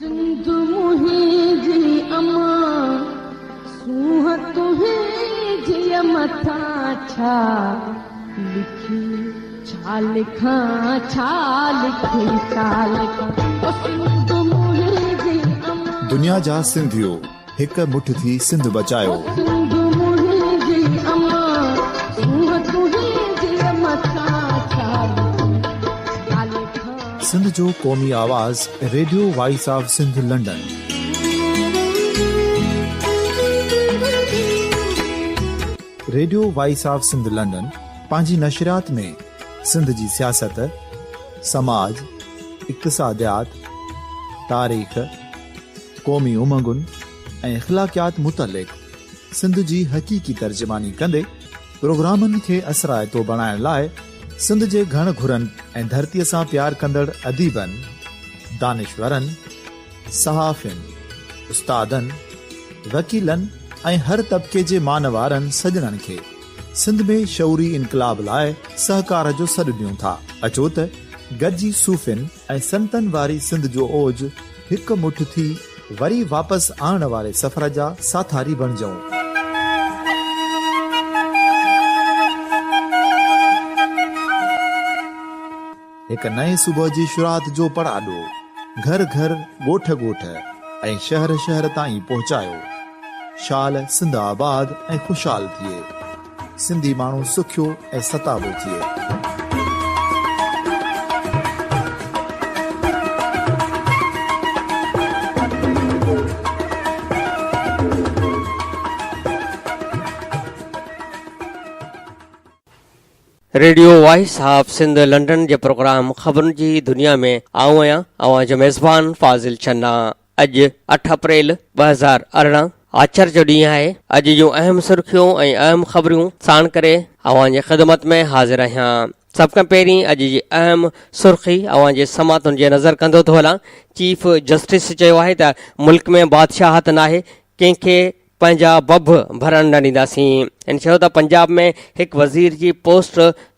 سنڌ منهنجي امان، سونهن تنهنجيء مٿان ڇا لکي ڇا لکان ڇا لکي ڇا لکان او سنڌ منهنجي امان. دنيا جا سنڌيو هڪ مٺ ٿي سنڌ بچايو. او سنڌ منهنجي امان، سونهن تنهنجيء مٿان ڇا لکي ڇا لکان. سنڌ جو قومي آواز radio voice of Sindh London. Radio voice of Sindh London پنهنجي نشريات ۾ سنڌ جي سياست، سماج، اقتصاديات، تاريخ، قومي امنگن ۽ اخلاقيات متعلق سنڌ جي حقيقي ترجماني ڪندي پروگرامن کي اثرائتو بڻائڻ لاء سنڌ جي گهڻ گهرن ۽ ڌرتيء سان پيار ڪندڙ اديبن، دانشورن، صحافين، استادن، وڪيلن ۽ هر طبقي جي مان وارن سڄڻن کي سنڌ ۾ شعوري انقلاب لاء سهڪار جو سڏ ڏيون ٿا. اچو ته گڏجي صوفين ۽ سنتن واري سنڌ جو اوج هڪ مٺ ٿي وري واپس آڻڻ واري سفر جا ساٿاري بڻجون. هڪ نئين صبح جي شروعات جو پڙاڏو گهر گهر، ڳوٺ ڳوٺ ۽ شهر شهر تائين پهچايو. شال سنڌ آباد ۽ خوشحال ٿئي. سنڌي ماڻهو سکيو ۽ ستابو ٿئي. Radio voice of Sindh London جي پروگرام خبرن جي دنيا ۾ آئون آهيان اوهان جو ميزبان فاضل چنا. اڄ اٺ اپريل 2018 آچر جو ڏينهن آهي. اڄ جون اهم سرخيون ۽ اهم خبرون ساڻ ڪري اوهان جي خدمت ۾ حاضر آهيان. سڀ کان پهرين اڄ جي اهم سرخي اوهان جي سماعتن جي نظر ڪندو ٿو هلان. چيف جسٽس چيو آهي ته ملڪ ۾ بادشاهت ناهي، ڪنهن کي پنهنجا بڀ ڀرڻ نه ڏينداسين. هن چيو ته پنجاب ۾ هڪ وزير جي پوسٽ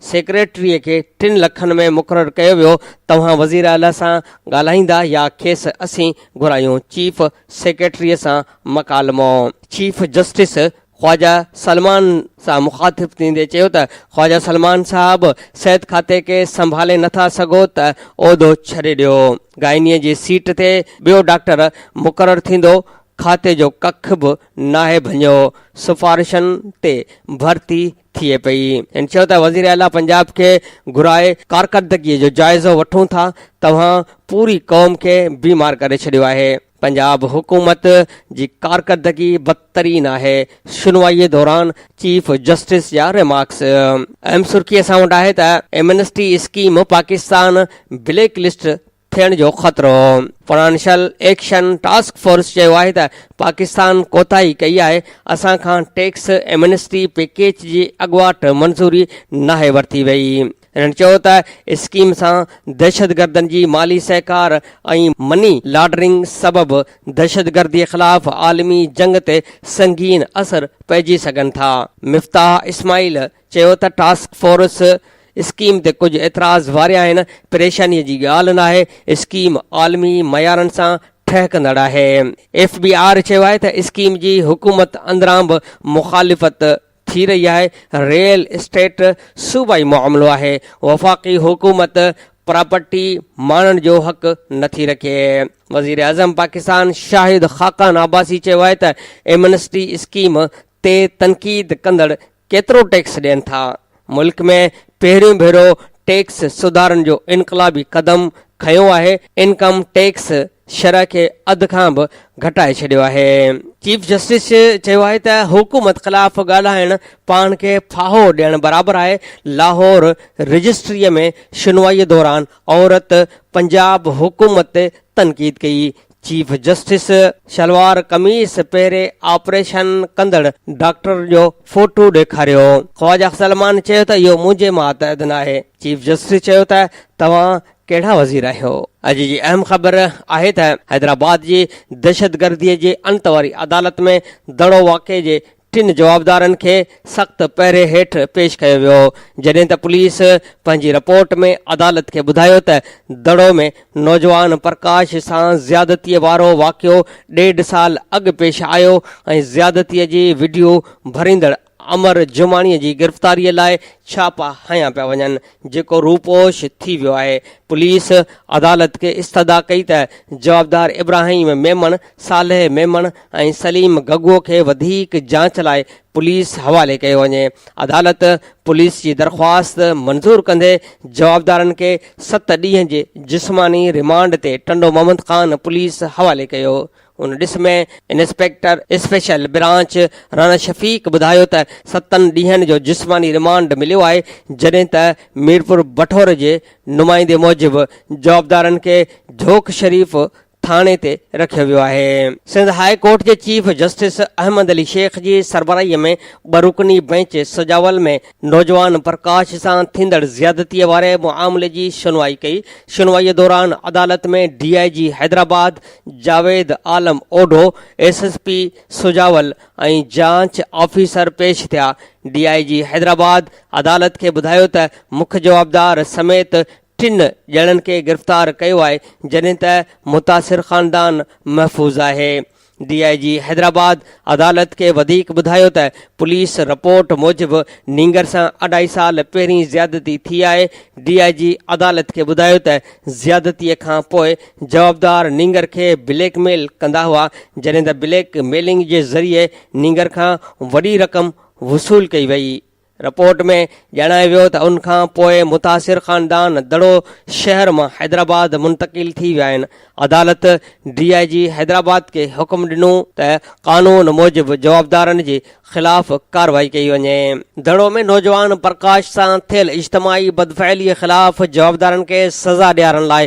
سيڪريٽري کي ٽن لکن ۾ مقرر ڪيو ويو، توهان وزيراعليٰ سان ڳالهائيندا يا کيس اسين گهرايون، چيف سيڪريٽري سان مڪالمو. چيف جسٽس خواجه سلمان سان مخاطب ٿيندي چيو ته خواجه سلمان صاحب صحت کاتي کي سنڀالي نٿا سگهو ته عهدو ڇڏي ڏيو، گائنيء جي سيٽ تي ٻيو ڊاڪٽر مقرر ٿيندو، کاتي جو ڪک به ناهي ڀڃيو، سفارشن تي ڀرتي ٿئي پئي. هن چيو ته وزيراعليٰ پنجاب کي گهرائي ڪارڪردگي جو جائزو وٺون ٿا، توهان پوري قوم کي بيمار ڪري ڇڏيو آهي، پنجاب حڪومت جي ڪارڪردگي بدترين آهي، شنوائي دوران چيف جسٽس جا ريمارڪس. اهم سرخي اسان وٽ آهي ته amnesty scheme Pakistan black list ٿيڻ جو خطرو. فنانشل ايڪشن ٽاسڪ فورس چيو آهي ته پاڪستان ڪوتاهي ڪئي آهي، اسان کان ٽيڪس ايمنسٽي پيڪيج جي اڳواٽ منظوري ناهي ورتي وئي. هنن چيو ته اسڪيم سان دهشتگردن جي مالي سهڪار ۽ مني لانڊرنگ سبب دهشتگردي خلاف عالمي جنگ تي سنگين اثر پئجي سگهن ٿا. مفتاح اسماعيل چيو ته ٽاسڪ فورس اسڪيم تي ڪجهه اعتراض واريا آهن، پريشاني جي ڳالهه ناهي، اسڪيم عالمي معيارن سان ٺهڪندڙ آهي. ايف بي آر چيو آهي ته اسڪيم جي حڪومت اندران به مخالفت ٿي رهي آهي، ريئل اسٽيٽ صوبائي معاملو آهي، وفاقي حڪومت پراپرٽي ماڻڻ جو حق نٿي رکي. وزيراعظم پاڪستان شاهد خاقان عباسي چيو آهي ته ايمنسٽي اسڪيم تي تنقيد ڪندڙ ڪيترو ٽيڪس ڏين ٿا؟ ملڪ ۾ پهريون ڀيرو ٽيڪس سڌارن جو انقلابي قدم کنيو آهي، انڪم ٽيڪس شرح کي اڌ کان به گهٽائي ڇڏيو آهي. چيف جسٽس چيو آهي ته حڪومت خلاف ڳالهائڻ پاڻ کي ڦاهو ڏيڻ برابر آهي، لاهور رجسٽري ۾ شنوائي دوران عورت پنجاب حڪومت تي تنقيد ڪئي، چيف جسٽس شلوار قميص پهري آپريشن ڪندڙ ڊاڪٽر جو فوٽو ڏيکاريو. خواجه سلمان چيو ته اهو منهنجي ماتحت ناهي. چيف جسٽس چيو ته توهان ڪهڙا وزير آهيو؟ اڄ جي اهم خبر آهي ته حيدرآباد جي دهشتگردي جي انت واري عدالت ۾ دڙو واقعي جي ٽن جوابدارن کي سخت پهري هيٺ پيش ڪيو ويو، جڏهن ته پوليس پنهنجي رپورٽ ۾ عدالت کي ٻڌايو ته دڙو ۾ نوجوان پرڪاش سان زيادتيء وارو واقعو ڏيڍ سال اڳ پيش آيو ۽ زيادتيء جي وڊيو ڀريندڙ امر جماڻيء جي گرفتاريء لاء ڇاپا هنيا پيا وڃن، جيڪو روپوش ٿي ويو آهي. پوليس عدالت کي استدعا ڪئي ته جوابدار ابراهيم ميمڻ، صالح ميمڻ ۽ سليم گگو کي وڌيڪ جاچ لاء پوليس حوالي ڪيو وڃي. عدالت پوليس جي درخواست منظور ڪندي جوابدارن کي ست ڏينهن جي جسماني رمانڊ تي ٽنڊو محمد خان پوليس حوالي ڪيو. ان ڏس ۾ inspector special branch Rana Shafiq ٻڌايو ته ستن ڏينهن جو جسماني رمانڊ مليو آهي جڏهن ته ميرپور بٺور جي نمائندي موجب جوابدارن کي جھوڪ شريف ٿاڻي تي رکيو ويو آهي. سنڌ هاء ڪورٽ جي چيف جسٽس احمد علي شيخ جي سربراهي ۾ ٻه رڪني بئنچ سجاول ۾ نوجوان پرڪاش سان ٿيندڙ زيادتي واري معاملي جي شنوائي ڪئي. شنوائي دوران عدالت ۾ D I G Hyderabad Javed Alam Odho, S S P Sujawal ۽ جاچ آفيسر پيش ٿيا. ڊي I جي حيدرآباد عدالت کي ٻڌايو ته مک جوابدار سميت ٽن ڄڻن کي گرفتار ڪيو آهي جڏهن ته متاثر خاندان محفوظ آهي. ڊي I جي حيدرآباد عدالت کي وڌيڪ ٻڌايو ته پوليس رپورٽ موجب نينگر سان اڍائي سال پهرين زيادتي ٿي آهي، ڊي I جي عدالت کي ٻڌايو ته زيادتي کان پوء جوابدار نينگر کي بليڪ ميل ڪندا هئا جڏهن ته بليڪ ميلنگ جي ذريعي نينگر کان وڏي رقم وصول ڪئي وئي. رپورٽ ۾ ڄاڻايو ويو ته ان کان پوء متاثر خاندان دڙو شهر مان حيدرآباد منتقل ٿي ويا آهن. عدالت ڊي I جي حيدرآباد کي حڪم ڏنو ته قانون موجب جوابدارن جي خلاف ڪارروائي ڪئي وڃي. دڙو ۾ نوجوان پرڪاش سان ٿيل اجتماعي بدفعلي خلاف جوابدارن کي سزا ڏيارڻ لاء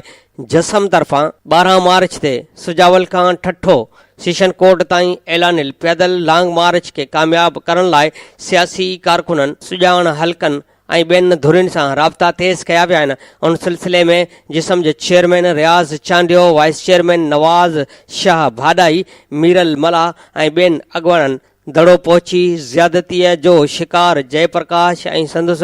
جسم طرفان 12 مارچ تي سجاول کان ٺٽو سيشن ڪورٽ تائين اعلانيل پيادل لانگ مارچ کي ڪامياب ڪرڻ لاء سياسي ڪارڪنن، سڄاڻ حلقن ۽ ٻين ڌرين سان رابطا تيز ڪيا ويا آهن. ان سلسلي ۾ جسم جي chairman Riaz Chandio, vice chairman Nawaz Shah Bhadai, Miral Mallah ۽ ٻين اڳواڻن دڙو پهچي زيادتيء جو شڪار جئه پرڪاش ۽ سندس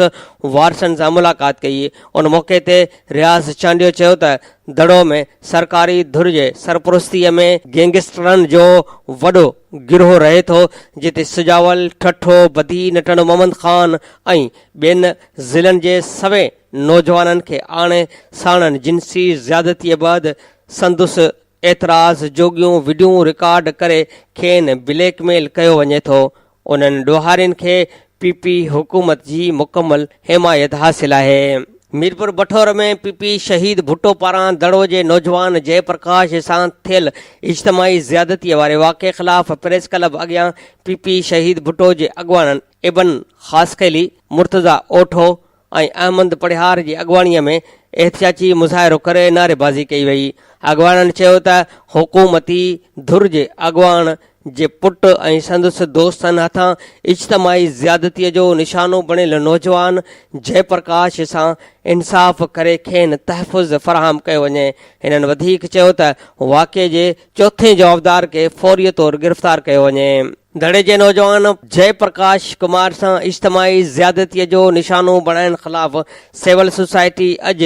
وارثن سان ملاقات ڪئي. ان موقعي تي رياض چانڊيو چيو ته دڙو ۾ سرڪاري ڌر جي سرپرستيء ۾ گينگسٽرن جو وڏو گروهه رهي ٿو، جتي سجاول، ٺٽو، بدين، ٽنڊو محمد خان ۽ ٻين ضلعن جي سوين نوجوانن کي آڻي ساڻن جنسي زيادتيء بعد سندس اعتراض جوڳيون وڊيون رڪارڊ ڪري کين بليڪ ميل ڪيو وڃي ٿو، انهن ڏوهارين کي پي پي حڪومت جي مڪمل حمايت حاصل آهي. ميرپور بٺور ۾ پي پي شهيد ڀٽو پاران دڙو جي نوجوان جئه پرڪاش سان ٿيل اجتماعي زيادتي واري واقعي خلاف پريس ڪلب اڳيان پي پي شهيد ڀٽو جي اڳواڻن ابن خاصخيلي، مرتضيٰ اوٺو، ۽ احمد پڙهيار جي اڳواڻي ۾ احتجاجي مظاهرو ڪري نعريبازي ڪئي وئي. اڳواڻن چيو ته حڪومتي ڌر جي اڳواڻ جي پٽ ۽ سندس دوستن هٿان اجتماعي زيادتي جو نشانو بڻيل نوجوان جئه پرڪاش سان انصاف ڪري کين تحفظ فراهم ڪيو وڃي. هنن وڌيڪ چيو ته واقعي جي چوٿين جوابدار کي فوري طور گرفتار ڪيو وڃي. دڙي جي نوجوان جئه پرڪاش ڪمار سان اجتماعي زيادتي جو نشانو بڻائڻ خلاف سول سوسائٽي اڄ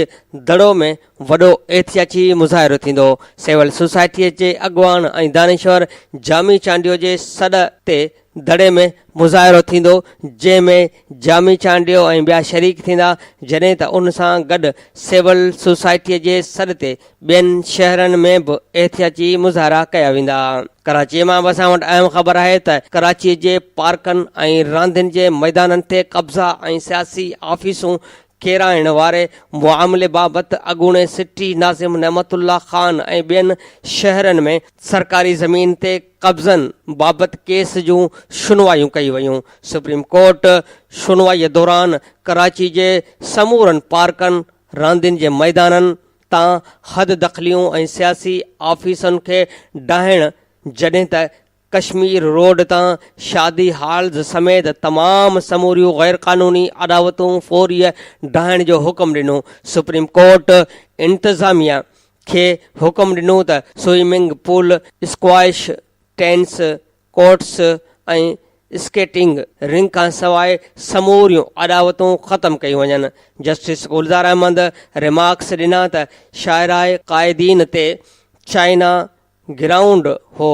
دڙو ۾ وڏو احتجاجي مظاهرو ٿيندو. سول سوسائٽي جي اڳواڻ ۽ دانشور جامي چانڊيو جي سڏ تي دڙي ۾ مظاهرو ٿيندو جنهن ۾ جامي چانڊيو ۽ ٻيا شريڪ ٿيندا جڏهن ته ان سان گڏ سول سوسائٽي جي سڏ تي ٻين شهرن ۾ به احتجاجي مظاهرا ڪيا ويندا. ڪراچيء مان به اسان وٽ اهم خبر آهي ته ڪراچيء جي پارڪن ۽ راندين جي ميدانن تي قبضا ۽ سياسي آفيسون ڪيرائڻ واري معاملي بابت اڳوڻي سٽي ناظم نعمت الله خان ۽ ٻين شهرن ۾ سرڪاري زمين تي قبضن بابت ڪيس جون شنوايون ڪيون ويون. سپريم ڪورٽ شنوائيء دوران ڪراچي جي سمورن پارڪن، راندين جي ميدانن تان حد دخليون ۽ سياسي آفيسن کي ڊاهڻ جڏهن ته ڪشمير روڊ تان شادي هالز سميت تمام سموريون غيرقانوني اڏاوتون فوري ڊاهڻ جو حڪم ڏنو. سپريم ڪورٽ انتظاميا کي حڪم ڏنو ته swimming pool, squash, tennis courts ۽ skating رنگ کانسواء سموريون اڏاوتون ختم ڪيون وڃن. جسٽس گلزار احمد ريمارڪس ڏنا ته شاهراهه قائدين تي چائنا گرائونڊ هو،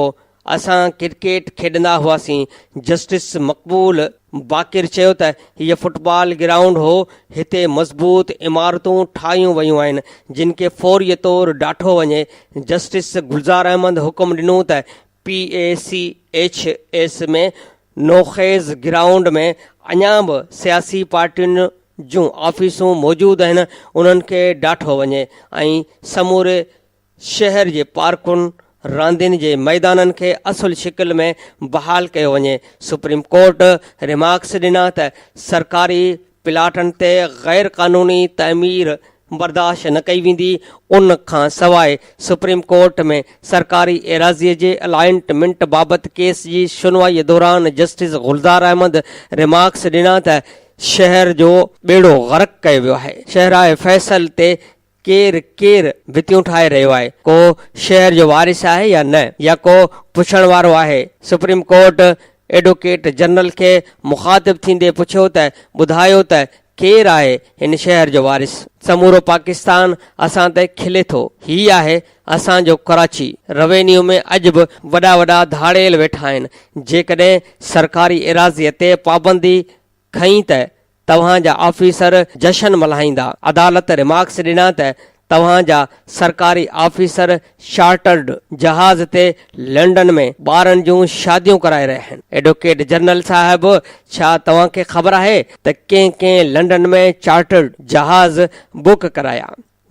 اسان ڪرڪيٽ کيڏندا هئاسين. جسٽس مقبول باقر چيو ته هيء فٽبال گرائونڊ هو، هتي مضبوط عمارتون ٺاهيون ويون آهن، جن کي فوري طور ڊاٺو وڃي. جسٽس گلزار احمد حڪم ڏنو ته P A C H S ۾ نوخيز ground ۾ اڃا به سياسي پارٽين جون آفيسون موجود آهن، انهن کي ڊاٺو وڃي ۽ سموري شهر جي پارڪن، راندين جي ميدانن کي اصل شڪل ۾ بحال ڪيو وڃي. سپريم ڪورٽ ريمارڪس ڏنا ته سرڪاري پلاٽن تي غير قانوني تعمير برداشت نه ڪئي ويندي. ان کان سواء سپريم ڪورٽ ۾ سرڪاري ايراضي جي الائنٽمينٽ بابت ڪيس جي شنوائي دوران جسٽس گلزار احمد ريمارڪس ڏنا ته شهر جو ٻيڙو غرق ڪيو ويو آهي، شهراء فيصل تي ڪير ڪير ڀتيون ٺاهي رهيو آهي، ڪو شهر جو وارث آهي يا نه يا ڪو پڇڻ وارو آهي؟ سپريم ڪورٽ ايڊووڪيٽ جنرل کي مخاطب ٿيندي پڇيو ته ٻڌايو ته ڪير آهي هن شهر جو وارث؟ سمورو پاڪستان اسان تي کلي ٿو، هي آهي اسان جو ڪراچي، روينيو ۾ اڄ به وڏا وڏا ڌاڙيل ويٺا آهن، جيڪڏهن سرڪاري ايراضي تي پابندي کنئي ته توهان جا آفيسر جشن ملهائيندا. عدالت ريمارڪس ڏنا ته توهان جا سرڪاري آفيسر چارٽرڊ جهاز تي لنڊن ۾ ٻارن جون شاديون ڪرائي رهيا آهن. ايڊووڪيٽ جنرل صاحب ڇا توهان کي خبر آهي ته ڪنهن ڪنهن لنڊن ۾ چارٽرڊ جهاز بڪ ڪرايا؟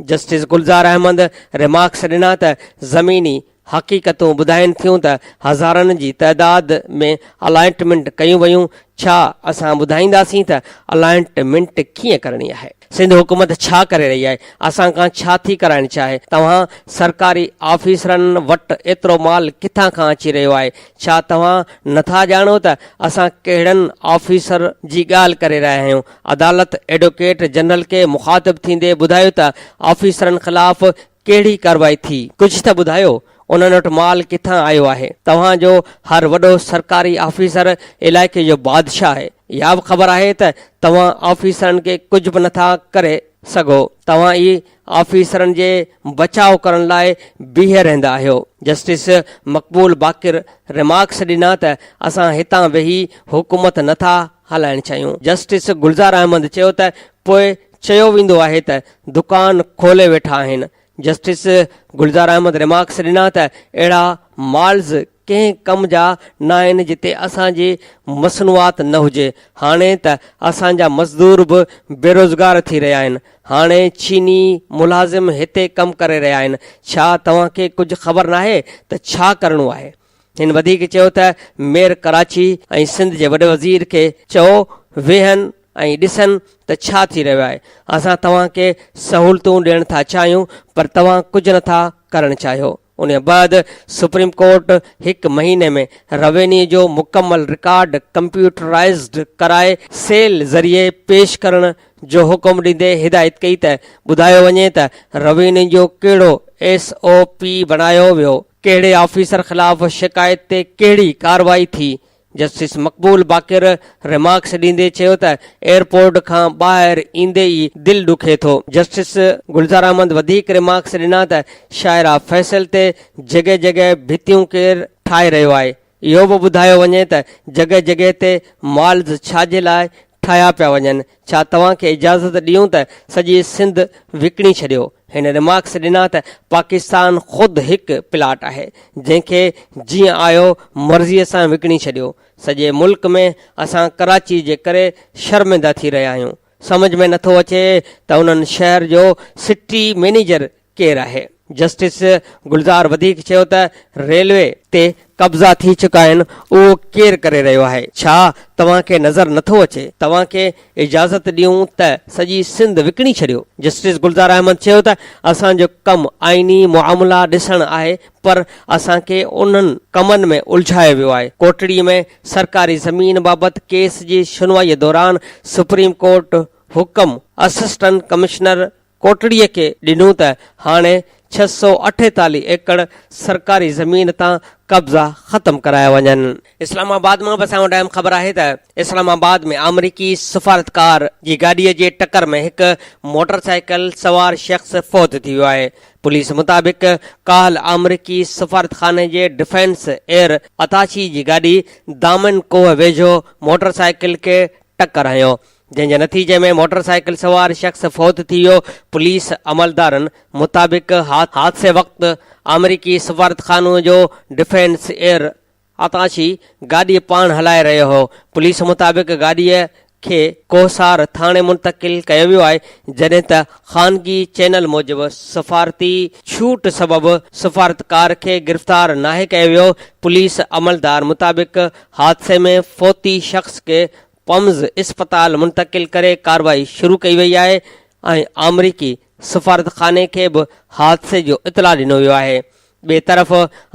جسٽس گلزار احمد ريمارڪس ڏنا ته زميني حقيقتون ٻڌائين ٿيون ته هزارن جي تعداد ۾ الائنٽمينٽ ڪيون ويون، ڇا اسان ٻڌائينداسين ته الائنٽمينٽ ڪيئن ڪرڻي آهي؟ سنڌ حڪومت ڇا ڪري رهي آهي؟ اسان کان ڇا ٿي ڪرائڻ چاهي؟ توهان سرڪاري آفيسرن وٽ ايترو مال ڪٿان کان اچي رهيو آهي؟ ڇا توهان نٿا ڄاڻو ته اسان ڪهڙن آفيسر جي ڳالهه ڪري رهيا آهيون؟ عدالت ايڊووڪيٽ جنرل کي مخاطب ٿيندي ٻڌايو ته آفيسرن خلاف ڪهڙي ڪارروائي ٿي؟ ڪجهه ته ٻڌايو، انهن وٽ مال ڪٿان آيو آهي؟ توهان جو هر وڏو سرڪاري آفيسر علائقي جو بادشاهه آهي، اها به خبر آهي ته توهان آفيسرن کي ڪجهه به نٿا ڪري سگهو، توهان ئي آفيسرن جي بچاء ڪرڻ لاء بيهي رهندا آهيو. جسٽس مقبول باقر ريمارڪس ڏنا ته اسان هتان ويهي حڪومت نٿا هلائڻ چاهيون. جسٽس گلزار احمد چيو ته پوء چيو ويندو آهي ته دڪان کولي ويٺا آهن. جسٽس گلزار احمد ريمارڪس ڏنا ته اهڙا مالز ڪنهن ڪم جا ناهن جتي اسان جي مصنوعات نه هجي، هاڻي ته اسان جا مزدور به بيروزگار ٿي رهيا آهن، هاڻي چيني ملازم هتي ڪم ڪري رهيا آهن، ڇا توهان کي ڪجهه خبر ناهي ته ڇا ڪرڻو آهي؟ هن وڌيڪ چيو ته ميئر ڪراچي ۽ سنڌ جي وڏي وزير کي چئو ويهن ۽ ڏسن ته ڇا ٿي رهيو آهي، اسان توهان کي سهولتون ڏيڻ ٿا چاهيون پر توهان ڪجهه نٿا ڪرڻ چاهيو. ان بعد سپريم ڪورٽ هڪ مهيني ۾ روينيو جو مڪمل رڪارڊ ڪمپيوٽرائيزڊ ڪرائي سيل ذريعي پيش ڪرڻ جو حڪم ڏيندي هدايت ڪئي ته ٻڌايو وڃي ته روينيو جو ڪهڙو ايس او پي بڻايو ويو، ڪهڙي آفيسر خلاف شڪايت تي ڪهڙي ڪارروائي ٿي؟ جسٽس مقبول باقر ريمارڪس ڏيندي چيو ته ايئرپورٽ کان ٻاهر ايندي ئي دل ڏکي ٿو. جسٽس گلزار احمد وڌيڪ ريمارڪس ڏنا ته شاهراهه فيصل تي جڳهه جڳهه ڀتيون ڪير ٺاهي رهيو آهي؟ اهو به ٻڌايو وڃي ته جڳهه جڳهه تي مالز ڇا جي لاء ٺاهيا پيا وڃن؟ ڇا توهان کي اجازت ڏيون ته سڄي سنڌ وڪڻي ڇڏيو؟ هن ريمارڪس ڏنا ته پاڪستان خود هڪ پلاٽ آهي، جنهن کي جيئن آيو مرضيء سان وڪڻي ڇڏيو. سڄي ملڪ ۾ اسان ڪراچي جي ڪري شرمنده ٿي رهيا آهيون. سمجهه ۾ نٿو اچي ته انهن شهر جو سٽي مئنيجر ڪير آهي؟ جسٽس گلزار وڌيڪ چيو ته ريلوي تي قبضا ٿي چڪا آهن اهو ڪير ڪري رهيو آهي؟ ڇا توهان کي نظر نٿو اچي؟ توهان کي اجازت ڏيون ته سڄي سنڌ وڪڻي ڇڏيو؟ جسٽس گلزار احمد چيو ته اسان جو ڪم آئيني معاملا ڏسڻ آهي پر اسان کي انهن ڪمن ۾ الجهايو ويو آهي. ڪوٽڙي ۾ سرڪاري زمين بابت ڪيس جي شنوائي دوران سپريم ڪورٽ حڪم اسسٽنٽ ڪمشنر ڪوٽڙيء کي ڏنو ته هاڻي 648 ايڪڙ سرڪاري زمين تان قبضا ختم ڪرايا وڃن. اسلام آباد مان به اسان وٽ اهم خبر آهي ته اسلام آباد ۾ آمريڪي سفارتڪار جي گاڏيء جي ٽڪر ۾ هڪ موٽر سائيڪل سوار شخص فوت ٿي ويو آهي. پوليس مطابق ڪالهه آمريڪي سفارتخاني جي ڊفينس ايئر اتاشي جي گاڏي دامن ڪوهه ويجهو موٽر سائيڪل کي ٽڪر هنيو جنهن جي نتيجي ۾ موٽر سائيڪل سوار شخص فوت ٿي ويو. پوليس عملدارن مطابق حادثي وقت آمريڪي سفارتخانو جو ڊفينس ايئر اتاشي گاڏي پاڻ هلائي رهيو هو. پوليس مطابق گاڏيء کي ڪوهسار ٿاڻي منتقل ڪيو ويو آهي، جڏهن ته خانگي چينل موجب سفارتي ڇوٽ سبب سفارتڪار کي گرفتار ناهي ڪيو ويو. پوليس عملدار مطابق حادثي ۾ فوتي شخص کي پمز اسپتال منتقل ڪري ڪارروائي شروع ڪئي وئي آهي ۽ آمريڪي سفارتخاني کي به حادثي جو اطلاع ڏنو ويو آهي. ٻئي طرف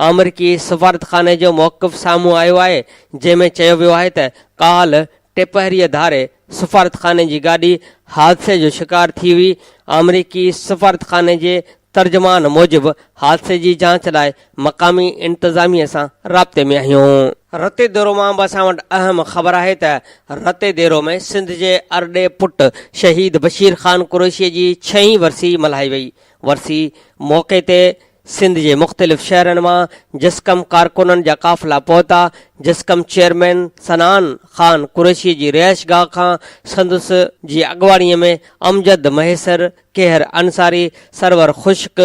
آمريڪي سفارتخاني جو موقف سامهون آيو آهي جنهن ۾ چيو ويو آهي ته ڪالهه ٽيپهريء ڌاري سفارتخاني جي گاڏي حادثي جو شڪار ٿي هئي، آمريڪي سفارتخاني جي ترجمان موجب حادثي جي جاچ لاء مقامي انتظاميه سان رابطي ۾ آهيون. رتي ديرو مان به اسان وٽ اهم خبر آهي ته رتي ديرو ۾ سنڌ جي ارڏي پٽ شهيد بشير خان قريشي جي ڇهين ورسي ملهائي وئي. ورسي موقعي تي سنڌ جي مختلف شهرن مان جسقم ڪارڪنن جا قافلا پهتا، جسقم چيئرمين صنعان خان قريشي جي رهائشگاهه کان سندس جي اڳواڻي ۾ امجد مهيسر، ڪيهر انصاري، سرور خشڪ،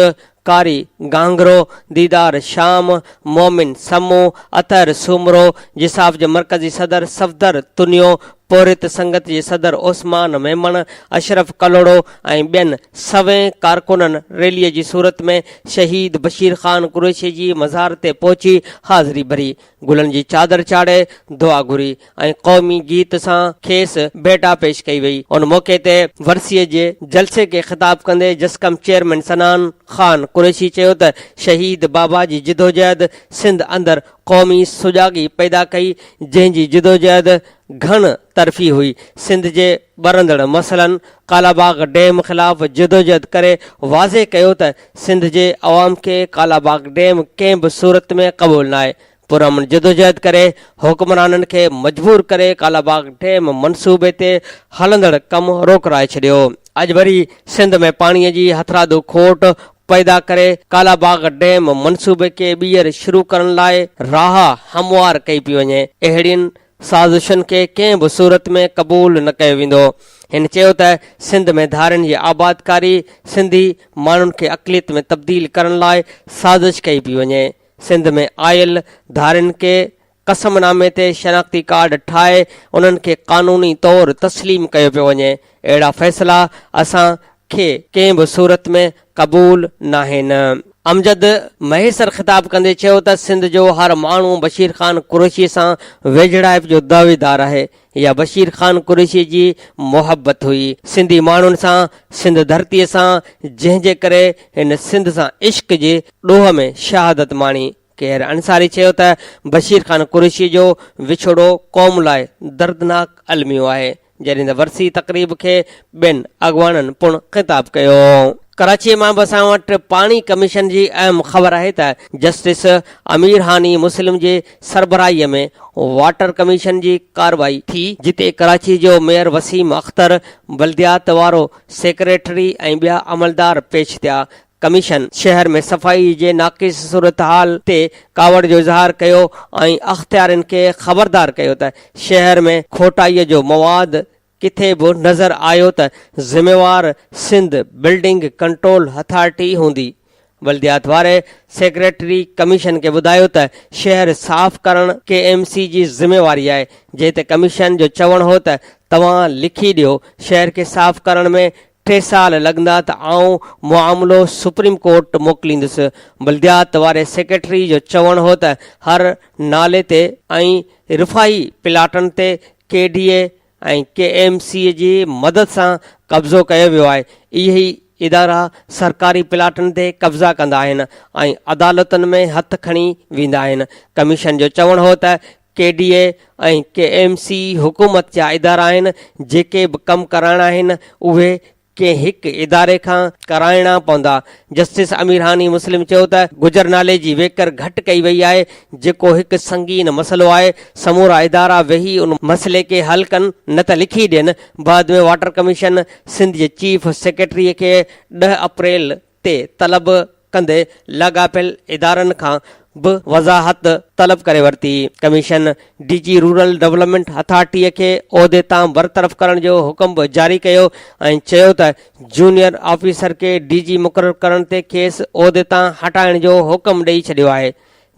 قاري گهانگهرو، ديدار شام، مومن سمون، اطهر سومرو، جساف جي مرڪزي صدر صفدر تنيو، پورهيت سنگت جي صدر عثمان ميمڻ، اشرف ڪلهوڙو ۽ ٻين سوين ڪارڪنن ريلي جي صورت ۾ شهيد بشير خان قريشي جي مزار تي پهچي حاضري ڀري، گلن جي چادر چاڙهي دعا گهري ۽ قومي گيت سان کيس ڀيٽا پيش ڪئي وئي. ان موقعي تي ورسيء جي جلسي کي خطاب ڪندي جسقم چيئرمين صنعان خان قريشي چيو ته شهيد بابا جي جدوجهد سنڌ اندر قومي سجاڳي پيدا ڪئي جنهن جي جدوجهد گهڻ طرفي هئي، سنڌ جي ٻرندڙ مسئلن، ڪالاباغ ڊيم خلاف جدوجهد ڪري واضح ڪيو ته سنڌ جي عوام کي ڪالاباغ ڊيم ڪنهن به صورت ۾ قبول ناهي، پرامن جدوجهد ڪري حڪمرانن کي مجبور ڪري ڪالاباغ ڊيم منصوبي تي هلندڙ ڪم روڪرائي ڇڏيو. اڄ وري سنڌ ۾ پاڻي جي هٿرادو کوٽ پيدا ڪري ڪالاباغ ڊيم منصوبي کي ٻيهر شروع ڪرڻ لاء راهه هموار ڪئي پئي وڃي، اهڙين سازشن کي ڪنهن به صورت ۾ قبول نه ڪيو ويندو. هن چيو ته سنڌ ۾ ڌارين جي آبادڪاري سنڌي ماڻهن کي اقليت ۾ تبديل ڪرڻ لاء سازش ڪئي پئي وڃي، سنڌ ۾ آيل ڌارين کي قسم نامي تي شناختي ڪارڊ ٺاهي انهن کي قانوني طور تسليم ڪيو پيو وڃي، اهڙا فيصلا اسان کي ڪنهن به صورت ۾ قبول ناهن. امجد مهيسر خطاب ڪندي چيو ته سنڌ جو هر ماڻهو بشير خان قريشي سان ويجهڙائپ جو دعويدار آهي، اها بشير خان قريشي جي محبت هئي سنڌي ماڻهن سان، سنڌ ڌرتي سان، جنهن جي ڪري هن سنڌ سان عشق جي ڏوهه ۾ شهادت ماڻي. ڪيهر انصاري چيو ته بشير خان قريشي جو وڇوڙو قوم لاء دردناڪ الميو آهي، جڏهن ته ورسي تقريب کي ٻين اڳواڻن پڻ خطاب ڪيو. ڪراچيء مان به اسان وٽ پاڻي ڪميشن جي اهم خبر آهي ته جسٽس امير هاني مسلم جي سربراهيء ۾ واٽر ڪميشن جي ڪارروائي ٿي، جتي ڪراچي جو ميئر وسيم اختر، بلديات وارو سيڪريٽري ۽ ٻيا عملدار پيش ٿيا. ڪميشن شهر ۾ صفائي جي ناقص صورتحال تي ڪاوڙ جو اظهار ڪيو ۽ اختيارين کي خبردار ڪيو ته شهر ۾ کوٽائي جو مواد ڪٿي به نظر آيو ته ذميوار سنڌ بلڊنگ ڪنٽرول اٿارٽي هوندي. بلديات واري سيڪريٽري ڪميشن کي ٻڌايو ته شهر صاف ڪرڻ ڪي ايم سي جي ذميواري آهي، جنهن تي ڪميشن جو چوڻ هو ته توهان لکي ڏيو شهر کي صاف ڪرڻ ۾ ٽي سال لڳندا ته آئون معاملو سپريم ڪورٽ موڪليندس. بلديات واري سيڪريٽري جو چوڻ هو ته هر نالي تي ۽ رفاهي پلاٽن تي K D A ۽ K M C جي مدد سان قبضو ڪيو ويو آهي، اهي ئي ادارا سرڪاري پلاٽن تي قبضا ڪندا آهن ۽ عدالتن ۾ هٿ کڻي ويندا آهن. ڪميشن جو چوڻ هو ته K D A ۽ K M C حڪومت جا ادارا آهن، جيڪي به ڪم ڪرائڻا آهن اهي ڪنهن هڪ اداري کان ڪرائڻا پوندا. جسٽس امير هاني مسلم چيو ته گجر نالي جي ويڪر گهٽ ڪئي وئي آهي جيڪو هڪ سنگين مسئلو آهي، سمورا ادارا ويهي ان مسئلي کي حل ڪن نه ته لکي ڏين. بعد ۾ واٽر ڪميشن سنڌ جي چيف سيڪريٽري کي ڏهه اپريل تي طلب ڪندي لاڳاپيل ادارن کان به وضاحت طلب ڪري ورتي. Commission D G rural development اٿارٽيء کي عهدي تان برطرف ڪرڻ جو حڪم به جاري ڪيو ۽ چيو ته جونيئر آفيسر کي ڊي جي مقرر ڪرڻ تي کيس عهدي تان هٽائڻ جو حڪم ڏئي ڇڏيو آهي.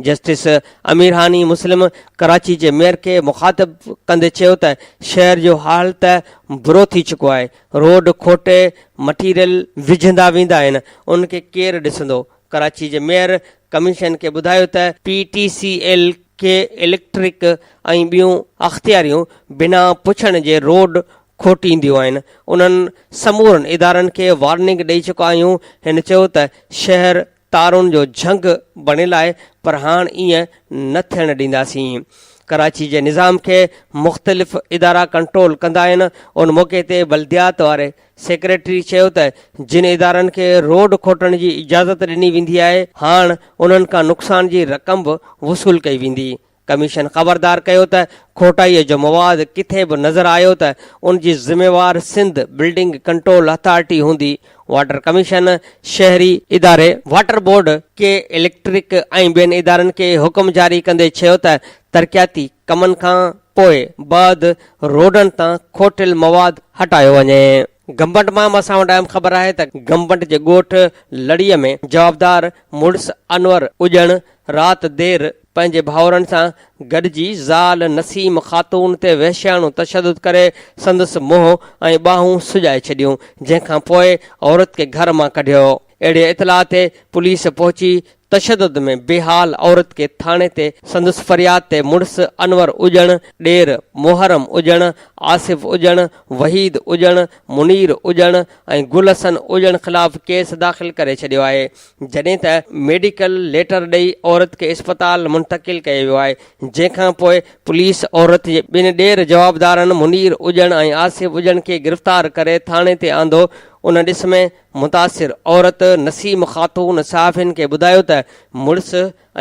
جسٽس امير هاني مسلم ڪراچي جي ميئر کي مخاطب ڪندي چيو ته شهر جو حال ته برو ٿي چڪو آهي، روڊ کوٽي مٽيريل وجهندا ويندا آهن، ان کي ڪير ڏسندو؟ ڪراچي جي ميئر ڪميشن کي ٻڌايو ته پي ٽي سي ايل کي اليڪٽرڪ ۽ ٻيون اختياريون بنا پڇڻ جي روڊ کوٽينديون آهن، انهن سمورن ادارن کي وارننگ ڏئي چڪا آهيون، هن چيو ته شهر تارون جو جهنگ بڻيل آهي پر هاڻ ائين نه ٿيڻ ڏينداسين. ڪراچي جي نظام کي مختلف ادارا ڪنٽرول ڪندا آهن. ان موقعي تي بلديات واري سيڪريٽري چيو ته جن ادارن کي روڊ کوٽڻ جي اجازت ڏني ويندي آهي هاڻ انهن کان نقصان جي رقم به وصول ڪئي ويندي. ڪميشن خبردار ڪيو ته کوٽائيء جو مواد ڪٿي به نظر آيو ته ان جي ذميوار سنڌ بلڊنگ ڪنٽرول اٿارٽي هوندي، واٽر ڪميشن، شهري اداري، واٽر بورڊ، ڪي اليڪٽرڪ ۽ ٻين ادارن کي حڪم جاري ڪندي چيو ته ترقياتي ڪمن کان پوء بعد روڊن تان کوٽيل مواد هٽايو وڃي. گمبٽ مان اسان وٽ اهم خبر آهي ته گمبٽ جي ڳوٺ لڙيء ۾ جوابدار مڙس انور اڄڻ رات دير پنهنجي ڀائرن سان گڏجي زال نسيم خاتون تي وحشياڻو تشدد ڪري سندس منهن ۽ ٻانهون سڄائي ڇڏيون، جنهن کان پوء عورت کي گهر مان ڪڍيو. اهڙي اطلاع تي پوليس پهچي تشدد ۾ بيحال عورت کي ٿاڻي تي سندس فرياد تي مڙس انور اڄڻ، ڏير محرم اڄڻ، آصف اڄڻ، وحيد اڄڻ، منير اڄڻ ۽ گل حسن اڄڻ خلاف ڪيس داخل ڪري ڇڏيو آهي. جڏهن ته ميڊيڪل ليٽر ڏئي عورت کي اسپتال منتقل ڪيو ويو آهي، جنهن کان پوء پوليس عورت جي ٻن ڏير جوابدارن منير اڄڻ ۽ آصف اڄڻ کي گرفتار ڪري ٿاڻي تي آندو، ان ڏس ۾ متاثر عورت نسيم خاتون صحافين کي ٻڌايو ته مڙس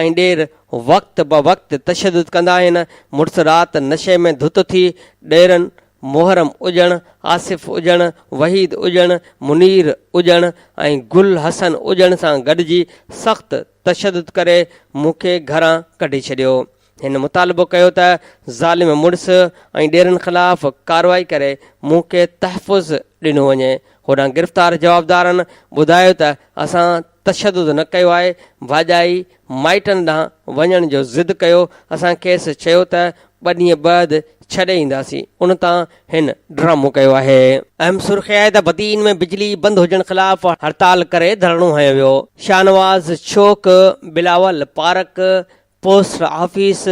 ۽ ڏير وقت بوقت تشدد ڪندا آهن، مڙس رات نشي ۾ ڌت ٿي ڏيرن محرم اڄڻ، آصف اڄڻ، وحيد اڄڻ، منير اڄڻ ۽ گل حسن اڄڻ سان گڏجي سخت تشدد ڪري مون کي گهران ڪڍي ڇڏيو. هن مطالبو ڪيو ته ظالم مڙس ۽ ڏيرن خلاف ڪارروائي ڪري مون کي تحفظ ڏنو وڃي. هوڏانهن گرفتار جوابدارن ٻڌايو ته اسان تشدد نه ڪيو آهي، ڀاڄائي مائٽن ڏانهن وڃڻ جو ضد ڪيو، اسان کيس چيو ته ٻه ڏينهن بعد ڇڏي اينداسين، ان تان هن ڊرامو ڪيو آهي. اهم سرخي آهي ته بدين ۾ بجلي بند هجڻ خلاف هڙتال ڪري ڌرڻو هنيو ويو، شاهنواز چوڪ، بلاول پارڪ، پوسٽ آفيس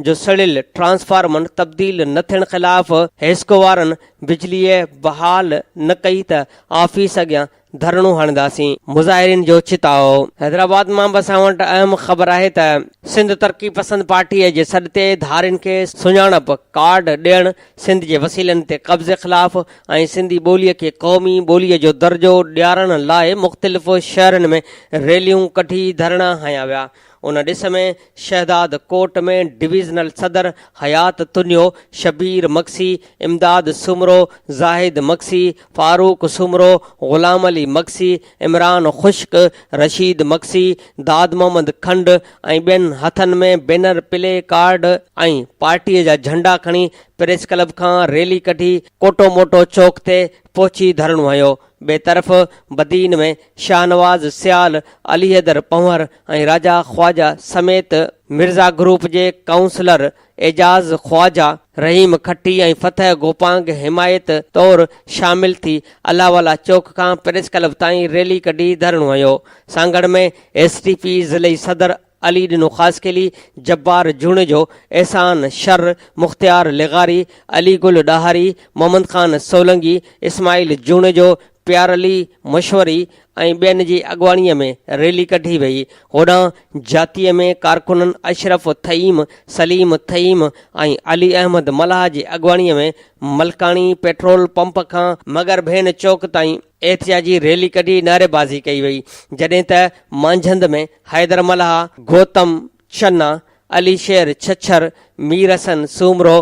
جو سڙيل ٽرانسفارمر تبديل نه ٿيڻ خلاف حيسڪو وارن بجلي بحال نه ڪئي ته آفيس اڳيان ڌرڻو هڻنداسين، مظاهرين جو چتاء. حيدرآباد مان به اسان وٽ اهم خبر آهي ته سنڌ ترقي پسند پارٽي جي سڏ تي ڌارين کي سڃاڻپ ڪارڊ ڏيڻ، سنڌ جي وسيلن تي قبضي خلاف ۽ سنڌي ٻولي کي قومي ٻولي جو درجو ڏيارڻ لاء مختلف شهرن ۾ ريليون ڪڍي ڌرڻا هنيا ويا. ان ڏس ۾ شهداد ڪوٽ ۾ ڊويزنل صدر حيات تنيو، شبير مگسي، امداد سومرو، زاهد مگسي، فاروق سومرو، غلام علي مگسي، عمران خشڪ، رشيد مگسي، داد محمد کنڊ ۽ ٻين هٿن ۾ بينر، پلي ڪارڊ ۽ پارٽي جا جهنڊا کڻي پريس ڪلب کان ريلي ڪڍي ڪوٽو موٽو چوڪ تي پهچي ڌرڻو هنيو. ٻئي طرف بدين ۾ شاهنواز سيال، علي حيدر پنهور ۽ راجا خواجه سميت مرزا گروپ جي ڪائونسلر اعجاز خواجه، رحيم کٽي ۽ فتح گوپانگ حمايت طور شامل ٿي الله والا چوڪ کان پريس ڪلب تائين ريلي ڪڍي ڌرڻو هنيو. سانگهڙ ۾ ايس ٽي پي ضلعي صدر علي ڏنو خاصخيلي، جبار جوڻيجو، احسان شر، مختيار لغاري، علي گل ڏاهري، محمد خان سولنگي، اسماعيل جوڻيجو، پيار علي مشوري ۽ ٻين جي اڳواڻي ۾ ريلي ڪڍي وئي. هوڏانهن جاتيء ۾ ڪارڪنن اشرف ٿهيم، سليم ٿهيم ۽ علي احمد ملاح جي اڳواڻي ۾ ملڪاڻي پيٽرول پمپ کان مگرڀين چوڪ تائين احتجاجي ريلي ڪڍي نعريبازي ڪئي وئي، جڏهن ته مانجهند ۾ حيدر ملاح، گوتم چنا، علي شير ڇڇر، مير حسن سومرو،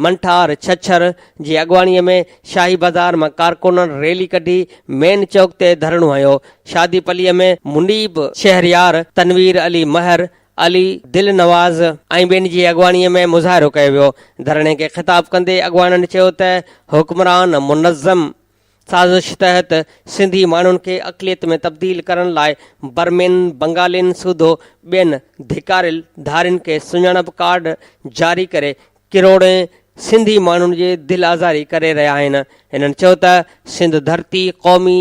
منٺار ڇڇر جي اڳواڻي ۾ شاهي بازار مان ڪارڪنن ريلي ڪڍي مين چوڪ تي ڌرڻو هنيو. شادي پليء ۾ منيب شهريار، تنوير علي مهر، علي دلنواز ۽ ٻين جي اڳواڻي ۾ مظاهرو ڪيو ويو. ڌرڻي کي خطاب ڪندي اڳواڻن چيو ته حڪمران منظم سازش تحت سنڌي ماڻهن کي اقليت ۾ تبديل ڪرڻ لاء برمين، بنگالين سوڌو ٻين ڌڪاريل ڌارين کي سڃاڻپ ڪارڊ جاري ڪري ڪروڙين سنڌي ماڻهن جي دل آزاري ڪري رهيا آهن. هنن چيو ته سنڌ ڌرتي قومي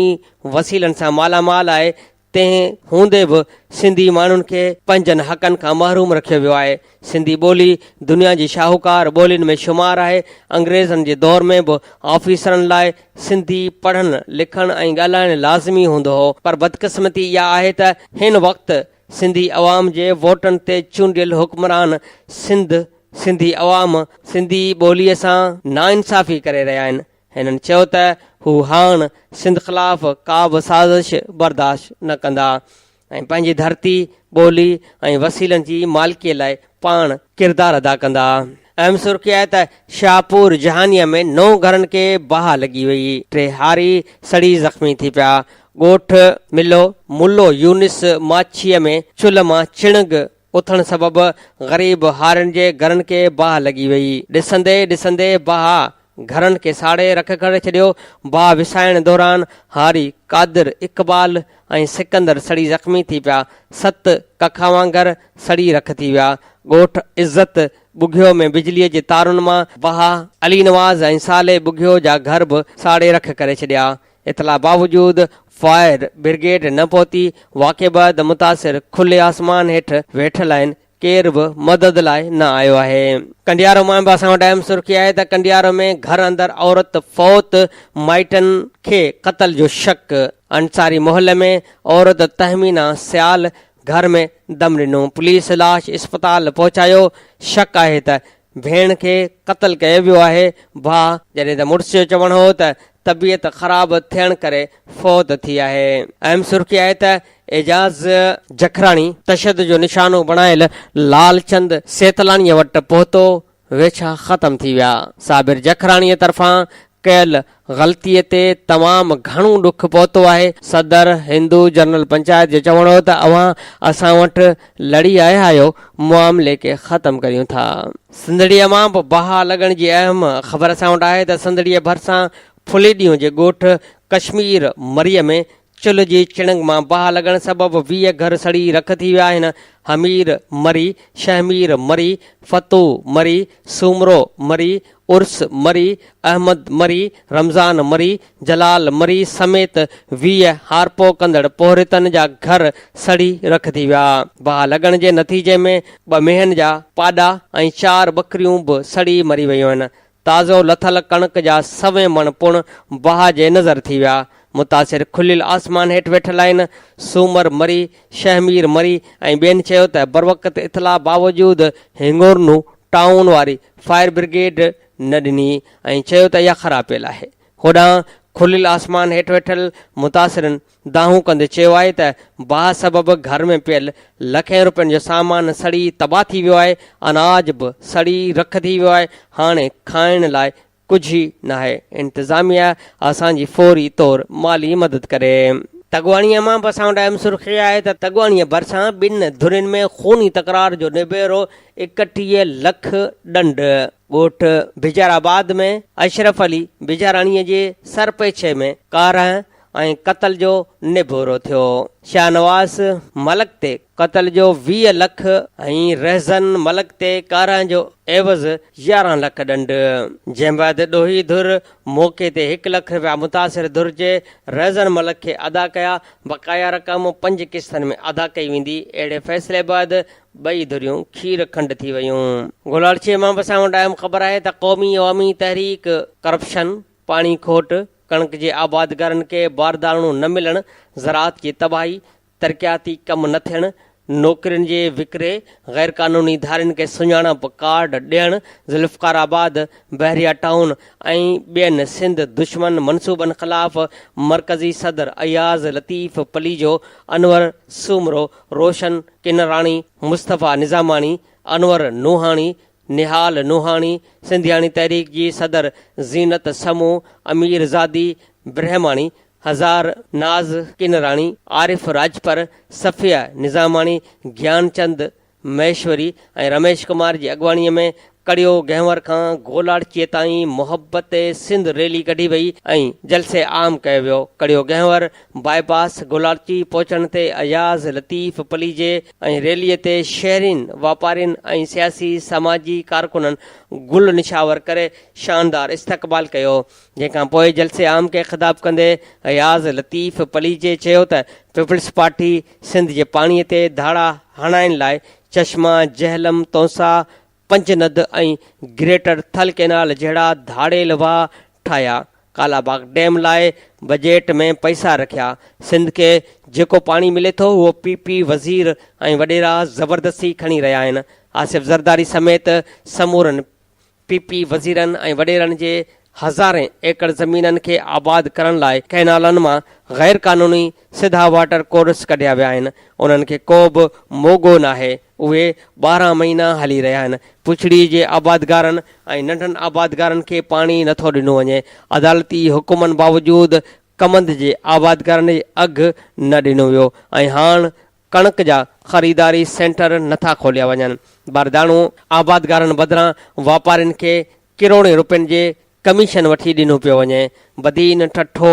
وسيلن سان مالا مال آهي تنهن هوندي به سنڌي ماڻهن کي پنهنجن حقن کان محروم رکيو ويو آهي. سنڌي ٻولي دنيا جي شاهوڪار ٻولين ۾ شمار آهي. انگريزن جي دور ۾ به آفيسرن لاء سنڌي پڙهڻ، لکڻ ۽ ڳالهائڻ لازمي هوندو هو. پر بدقسمتي اها آهي ته هن وقت سنڌي عوام جي ووٽن تي چونڊيل حڪمران سنڌ، سنڌي عوام، سنڌي ٻوليء سان ناانصافي ڪري رهيا آهن. هنن چيو ته هو هاڻ سنڌ خلاف ڪا به سازش برداشت نه ڪندا ۽ پنهنجي ڌرتي، ٻولي ۽ وسيلن جي مالڪي لاء پاڻ ڪردار ادا ڪندا. اهم سرخي آهي ته شاهپور جهانيء ۾ نو گهرن کي باهه لڳي وئي، ٽي هاري سڙي زخمي ٿي پيا، ڳوٺ ملو ملو يونس ماڇيء ۾ چلهه مان چڻگ اٿڻ سبب غريب هارين جي گهرن کي باهه لڳي وئي. ڏسندي ئي ڏسندي باهه گهرن کي ساڙي رک ڪري ڇڏيو. باهه وسائڻ دوران هاري قادر، اقبال ۽ سڪندر سڙي زخمي ٿي پيا. ست ڪکا وانگر سڙي رک ٿي ويا. ڳوٺ عزت ٻگهيو ۾ بجليء جي تارن مان باهه علي نواز ۽ صالح ٻگهيو جا گهر به ساڙي رک ڪري ڇڏيا. اطلاع باوجود فائر برگيڊ نه پهتي، واقعي بعد متاثر کلي آسمان هيٺ ويٺل آهن، ڪير به مدد لاء نه آيو آهي. ڪنڊيارو مان به اسان وٽ اهم سرخي آهي ته ڪنڊيارو ۾ گهر اندر عورت فوت، مائٽن کي قتل جو شڪ، انصاري محلي ۾ عورت تهمينا سيال گهر ۾ دم ڏنو، پوليس لاش اسپتال پهچايو، شڪ آهي ته ڀيڻ کي قتل ڪيو ويو آهي، ڀاء جڏهن ته مڙس جو چوڻ هو ته طبيعت خراب ٿيڻ ڪري فوت ٿي آهي. اهم سرخي آهي ته اعجاز جکراڻي تشدد جو نشانو بڻايل لال چند سيتلاڻيء وٽ پهتو، ويڇا ختم ٿي ويا. صابر جکراڻيء طرفان ڪيل غلطيء تي تمام گهڻو ڏک پهتو آهي. صدر هندو جنرل پنچائت جو چوڻ هو ته اوهان اسان وٽ لڙي آيا آهيو، معاملي کي ختم ڪريون ٿا. سنڌڙيء مان به باهه لڳڻ جي اهم خبر اسان وٽ آهي ته سنڌڙيء ڀرسان ڦليڏيون جي ڳوٺ ڪشمير مريء ۾ چلهه جي چڻنگ مان باهه لڳڻ سبب 20 گهر سڙي رک ٿي ويا آهن. حمير مري، شهمير مري، فتو مري، سومرو مري، عرس مري، احمد مري، رمضان مري، جلال مري سميت 20 هارپو ڪندڙ پورهيتن جا گهر سڙي رک ٿي ويا. باهه لڳڻ جي نتيجي ۾ ٻه مينهن جا پاڏا ۽ چار ٻڪريون به سڙي مري ويون آهن. تازو لٿل ڪڻڪ جا سوين مڻ پڻ باهه جي نظر ٿي ويا. متاثر کليل آسمان هيٺ ويٺل آهن. سومر مري، شهمير مري ۽ ٻين چيو ته بروقت اطلاع باوجود هنڱورنو ٽائون واري فائر برگيڊ نه ڏني ۽ چيو ته اها خراب پيل آهي. هوڏانهن کليل آسمان هيٺ ويٺل متاثرن دانهون ڪندي چيو آهي ته باهه سبب گهر ۾ پيل لکين روپين جو سامان سڙي تباهه ٿي ويو آهي، اناج به سڙي رک ٿي ويو آهي، هاڻي کائڻ لاء ڪجهه ئي ناهي، انتظاميه اسان جي فوري طور مالي مدد ڪري. تڳواڻيء مان به اسان وٽ اهم سرخي آهي ته تڳواڻيء ڀرسان ٻن ڌرين ۾ خوني تڪرار جو نبيرو 31 لک ڏنڊ. ڳوٺ بجار آباد ۾ اشرف علي بجاراڻيء جي سرپيڇي ۾ ڪارنهن ۽ قتل جو نبورو ٿيو. شاهنواز ملڪ تي قتل جو 20 لک ۽ رهزن ملڪ تي ڪارنهن جو عيوض 11 لک ڏنڊ. جنهن بعد ڏوهي ڌر موقعي تي هڪ لک رپيا متاثر ڌر جي رهزن ملڪ کي ادا ڪيا، بقايا رقم پنج قسطن ۾ ادا ڪئي ويندي. اهڙي فيصلي بعد ٻئي ڌريون کير کنڊ ٿي ويون. گولاڙچي مان به اسان وٽ اهم خبر آهي ته قومي عوامي تحريڪ ڪرپشن، پاڻي کوٽ، ڪڻڪ جي آبادگارن کي بارداڻو نه ملڻ، زراعت جي تباهي، ترقياتي ڪم نه ٿيڻ، نوڪرين جي وڪري، غيرقانوني ڌارين کي سڃاڻپ ڪارڊ ڏيڻ، ذوالفقار آباد، بحريا ٽائون ۽ ٻين سنڌ دشمن منصوبن خلاف مرڪزي صدر اياز لطيف پليجو، انور سومرو، روشن ڪنراڻي، مصطفيٰ نظاماڻي، انور نوحاڻي، نهال نوحاڻي، سنڌياڻي تحريڪ جي صدر زينت سمون، امير زادي برهماڻي، هزار ناز ڪنراڻي، عارف راڄپر، صفيه نظاماڻي، گيانچند مهيشوري ۽ رميش ڪمار جي اڳواڻي ۾ ڪڙيو گهنور کان گولاڙچي تائين محبت سنڌ ريلي ڪڍي وئي ۽ جلسي عام ڪيو ويو. ڪڙيو گهنور باء پاس گولاڙچي پهچڻ تي اياز لطيف پليجي ۽ ريلي تي شهرين، واپارين ۽ سياسي سماجي ڪارڪنن گل نڇاور ڪري شاندار استقبال ڪيو. جنهن کان پوء جلسي عام کي خطاب ڪندي اياز لطيف پليجي چيو ته پيپلز پارٽي سنڌ جي پاڻي تي ڌاڙا هڻائڻ لاء چشما، جهلم، تونسا، پنجند ۽ گريٽر ٿل ڪئنال جهڙا ڌاڙيل واهه ٺاهيا، ڪالاباغ ڊيم لاء بجيٽ ۾ پئسا رکيا، سنڌ کي جيڪو پاڻي ملي ٿو اهو پي پي وزير ۽ وڏيرا زبردستي کڻي رهيا آهن، آصف زرداري سميت سمورن پي پي وزيرن ۽ وڏيرن جي هزارين ايڪڙ زمينن کي آباد ڪرڻ لاء ڪئنالن مان غير قانوني سڌا واٽر ڪورس ڪڍيا ويا آهن، انهن کي ڪو به موڳو ناهي، اهي 12 مهينا هلي رهيا آهن، پڇڙي جي آبادگارن ۽ ننڍن آبادگارن کي پاڻي نٿو ڏنو وڃي، عدالتي حڪمن باوجود ڪمند جي آبادگارن جي اگهه نه ڏنو ويو ۽ هاڻ ڪڻڪ جا خريداري سينٽر نٿا کوليا وڃن، بارداڻو آبادگارن بدران واپارين کي ڪروڙين روپين جي ڪميشن وٺي ڏنو پيو وڃي، بدين، ٺٽو،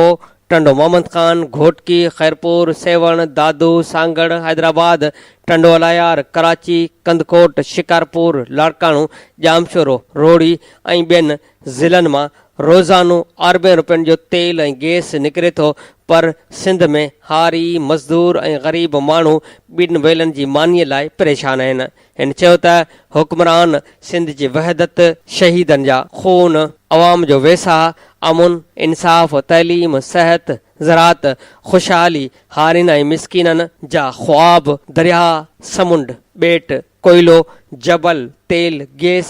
ٽنڊو محمد خان، گهوٽڪي، خيرپور، سيوهڻ، دادو، سانگهڙ، حيدرآباد، ٽنڊو الهيار، ڪراچي، ڪنڌڪوٽ، شڪارپور، لاڙڪاڻو، ڄامشورو، روهڙي ۽ ٻين ضلعن مان روزانو اربين روپين جو تيل ۽ گئس نڪري ٿو پر سنڌ ۾ هاري، مزدور ۽ غريب ماڻهو ٻن ويلن جي مانيء لاء پريشان آهن. هن چيو ته حڪمران سنڌ جي وحدت، شهيدن جا خون، عوام جو ويساهه، امن، انصاف، تعليم، صحت، زراعت، خوشحالي، هارين ۽ مسڪينن جا خواب، درياهه، سمنڊ، ٻيٽ، ڪوئلو، جبل، تيل، گئس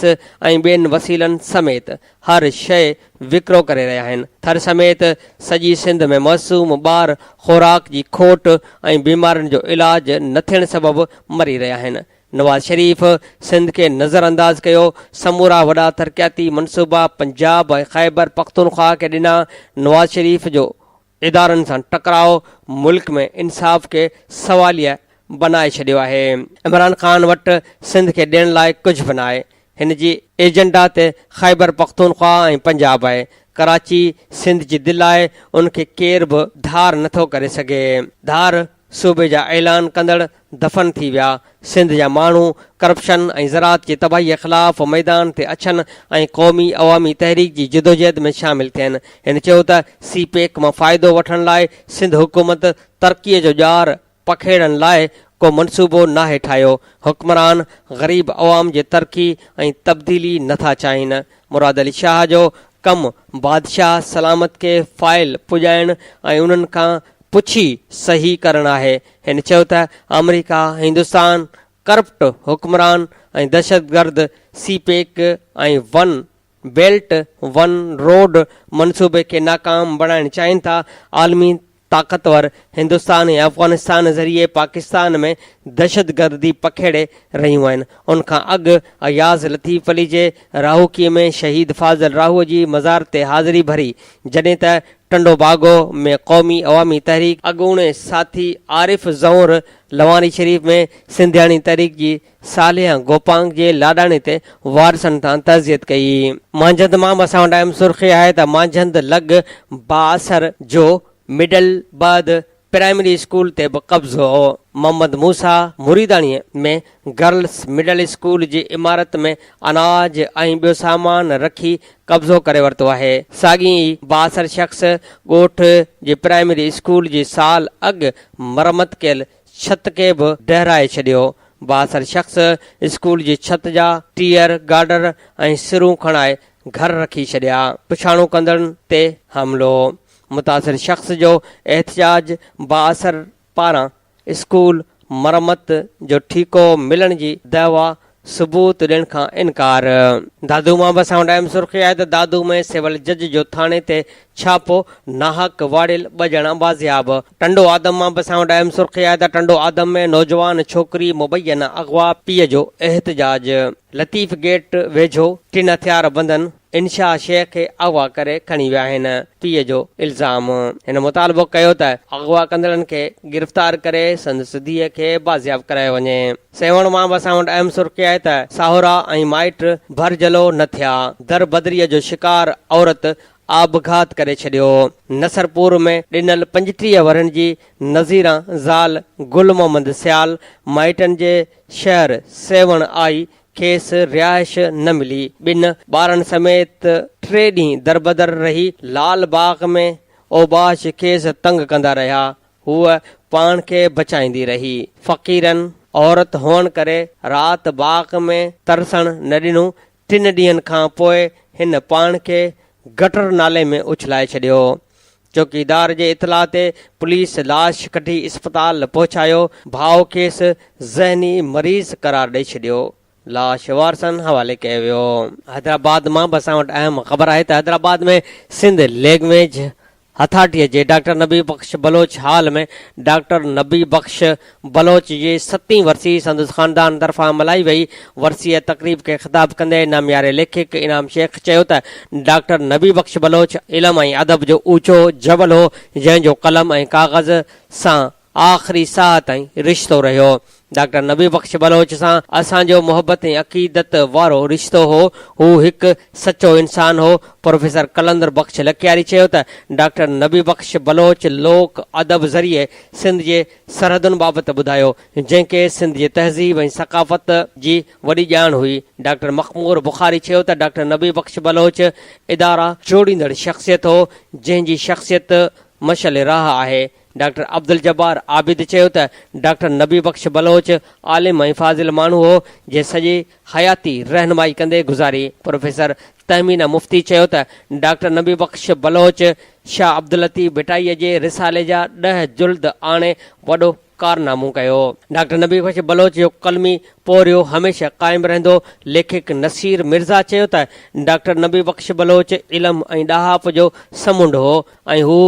۽ ٻين وسيلن سميت هر شيء وڪرو ڪري رهيا آهن. ٿر سميت سڄي سنڌ ۾ معصوم ٻار خوراڪ جي کوٽ ۽ بيمارين جو علاج نه ٿيڻ سبب مري رهيا آهن. نواز شريف سنڌ کي نظر انداز ڪيو، سمورا وڏا ترقياتي منصوبا پنجاب ۽ خيبر پختونخواهه کي ڏنا، نواز شريف جو ادارن سان ٽڪراء ملڪ ۾ انصاف کي سواليه بنائي ڇڏيو آهي. عمران خان وٽ سنڌ کي ڏيڻ لاء ڪجهه به ناهي. هن جي ايجنڊا تي خيبر پختونخواهه ۽ پنجاب آهي. ڪراچي سنڌ جي دل آهي، ان کي ڪير به ڌار نٿو ڪري سگهي. ڌار صوبي جا اعلان ڪندڙ دفن ٿي ويا، سنڌ جا ماڻهو ڪرپشن ۽ زراعت جي تباهي خلاف ميدان تي اچن ۽ قومي عوامي تحريڪ جي جدوجهد ۾ شامل ٿين. هن چيو ته سي پيڪ مان فائدو وٺڻ لاء سنڌ حڪومت ترقي جو ڄار پکيڙڻ لاء ڪو منصوبو ناهي ٺاهيو، حڪمران غريب عوام جي ترقي ۽ تبديلي نٿا چاهين، مراد علي شاهه جو ڪم بادشاهه سلامت کي فائل پڄائڻ ۽ انهن کان پڇي صحيح ڪرڻ آهي. هن چيو ته آمريڪا، هندستان، ڪرپٽ حڪمران ۽ دهشتگرد C pack ۽ one belt one road منصوبي کي ناڪام بڻائڻ چاهين ٿا، عالمي طاقتور هندستان ۽ افغانستان ذريعي پاڪستان ۾ دهشتگردي پکيڙي رهيون آهن. ان کان اڳ اياز لطيف پليجي راهوڪي ۾ شهيد فاضل راهوء جي مزار تي حاضري ڀري، جڏهن ته ٽنڊو باگو ۾ قومي عوامي تحريڪ اڳوڻي ساٿي عارف زئونر لواري شريف ۾ سنڌياڻي تحريڪ جي صالحه گوپانگ جي لاڏاڻي تي وارثن سان تعزيت ڪئي. مانجهند مان به اسان وٽ اهم سرخي آهي ته مانجهند لڳ بااثر جو مڊل بعد پرائمري اسڪول تي به قبضو هو. Muhammad Musa مريداڻيء ۾ girls middle school جي عمارت ۾ اناج ۽ ٻيو سامان رکي قبضو ڪري ورتو آهي. ساڳئي ئي بااثر شخص ڳوٺ جي پرائمري اسڪول جي سال اڳ مرمت ڪيل ڇت کي به ڊهرائي ڇڏيو. بااثر شخص اسڪول جي ڇت جا ٽيئر، گارڊر ۽ سرون کڻائي گهر رکي ڇڏيا. پڇاڻو ڪندڙن تي حملو. متاثر شخص جو احتجاج، بااثر پاران اسڪول مرمت جو ٺيڪو ملڻ جي دعويٰ ثبوت ڏيڻ کان انڪار. دادو مان به اسان وٽ اهم سرخي آهي ته دادو ۾ سول جج جو ٿاڻي تي ڇاپو، ناحق واڙيل ٻه ڄڻا بازياب. ٽنڊو آدم مان به اسان وٽ اهم سرخي آهي ته ٽنڊو آدم ۾ نوجوان ڇوڪري مبينا اغوا، پيء جو احتجاج. لطيف گيٽ ويجهو ٽن هٿياربندن انشاء شيخ کي اغوا ڪري کڻي ويا آهن، پيء جو الزام. هن مطالبو ڪيو ته اغوا ڪندڙن کي گرفتار ڪري سندس ڌيء کي بازياب ڪرايو وڃي. سيوهڻ مان به اسان وٽ اهم سرخي آهي ته ساهورا ۽ مائٽ ڀرجهلو نه ٿيا، دربدريء جو شڪار عورت آپگهات ڪري ڇڏيو. نصرپور ۾ ڏنل 35 ورهين جي نظيران زال گل محمد سيال مائٽن جي شهر سيوهڻ آئي کيس رهائش نه ملي، ٻن ٻارن سميت ٽي ڏينهن دربدر رهي، لال باغ ۾ اوباش کيس تنگ ڪندا رهيا، هوء پاڻ کي بچائيندي رهي. فقيرن عورت هئڻ ڪري رات باغ ۾ ترسڻ نه ڏنو، ٽن ڏينهن کان پوء هن پاڻ کي گٽر نالي ۾ اڇلائي ڇڏيو. چوڪيدار جي اطلاع تي پوليس لاش ڪڍي اسپتال پهچايو، ڀاء کيس ذهني مريض قرار ڏئي ڇڏيو، لاش وارثن حوالي ڪيو ويو. حيدرآباد مان به اسان وٽ اهم خبر آهي ته حيدرآباد ۾ سنڌ لينگويج اٿارٽيء جي doctor Nabi Bakhsh Baloch hall ۾ doctor Nabi Bakhsh Baloch جي ستين ورسي سندس خاندان طرفان ملهائي وئي. ورسيء تقريب کي خطاب ڪندي نامياري ليکڪ انعام شيخ چيو ته ڊاڪٽر نبي بخش بلوچ علم ۽ ادب جو اوچو جبل هو، جنهن جو قلم ۽ ڪاغذ سان آخري ساهه تائين رشتو رهيو. ڊاڪٽر نبي بخش بلوچ سان اسان جو محبت ۽ عقيدت وارو رشتو هو. هو هڪ سچو انسان هو. پروفيسر قلندر بخش لڪياري چيو ته ڊاڪٽر نبي بخش بلوچ لوڪ ادب ذريعي سنڌ جي سرحدن بابت ٻڌايو، جنهن کي سنڌ جي تهذيب ۽ ثقافت جي وڏي ڄاڻ هئي. ڊاڪٽر مخمور بخاري چيو ته ڊاڪٽر نبي بخش بلوچ ادارا جوڙيندڙ شخصيت هو، جنهن جي شخصيت مشعل راهه آهي. ڊاڪٽر عبدالجبار عابد چيو ته ڊاڪٽر نبي بخش بلوچ عالم ۽ فاضل ماڻهو هو، جنهن سڄي حياتي رهنمائي ڪندي گذاري. پروفيسر تهمينه مفتي چيو ته ڊاڪٽر نبي بخش بلوچ شاهه عبداللطيف ڀٽائيء جي رسالي جا ڏهه جلد آڻي وڏو ڪارنامو ڪيو. ڊاڪٽر نبي بخش بلوچ جو قلمي پورهيو هميشه قائم رهندو. ليکڪ نصير مرزا چيو ته ڊاڪٽر نبي بخش بلوچ علم ۽ ڏاهپ جو سمنڊ هو ۽ هو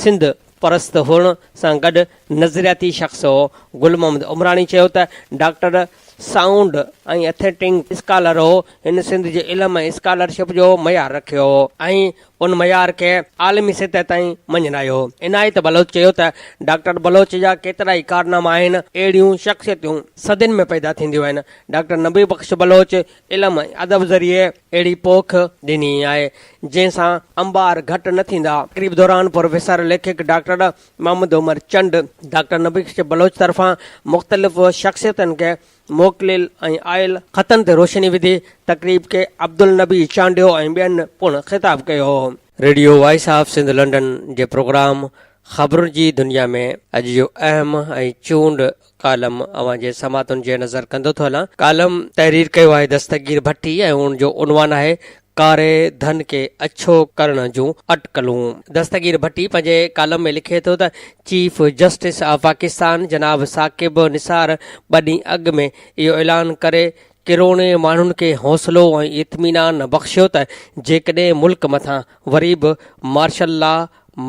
سنڌ پرست هئڻ سان گڏ نظرياتي شخص هو. گل محمد عمراڻي چيو ته ڊاڪٽر سائونڊ ۽ اٿينٽنگ اسڪالر هو، هن سنڌ جي علم ۽ اسڪالرشپ جو معيار رکيو هو ۽ ان معيار کي عالمي سطح تائين مڃرايو. عنايت بلوچ چيو ته ڊاڪٽر بلوچ جا ڪيترائي ڪارناما آهن، اهڙيون شخصيتون صدين ۾ پيدا ٿينديون آهن، ڊاڪٽر نبي بخش بلوچ علم ۽ ادب ذريعي اهڙي پوک ڏني آهي، جنهن سان انبار گهٽ نه ٿيندا. تقريب دوران پروفيسر ليکڪ ڊاڪٽر محمد عمر چنڊ، ڊاڪٽر نبي بخش بلوچ طرفان مختلف شخصيتن کي موڪليل ۽ آيل خطن تي روشني وڌي. تقريب کي عبدالنبي چانڊيو ۽ ٻين پڻ خطاب ڪيو. Radio voice of Sindh London جي پروگرام خبرن جي دنيا ۾ اڄ جو اهم ۽ چونڊ ڪالم اوهان جي سماعتن جي نظر ڪندو ٿو هلان. ڪالم تحرير ڪيو آهي دستگير ڀٽي ۽ ان جو عنوان آهي ڪاري ڌن کي اڇو ڪرڻ جون اٽڪلون. دستگير ڀٽي پنهنجي ڪالم ۾ لکي ٿو ته چيف جسٽس آف پاڪستان جناب ثاقب نثار ٻه ڏينهن اڳ ۾ اهو اعلان ڪري ڪروڙين ماڻهن کي حوصلو ۽ اطمينان بخشيو ته جيڪڏهن ملڪ مٿان وري به مارشل لا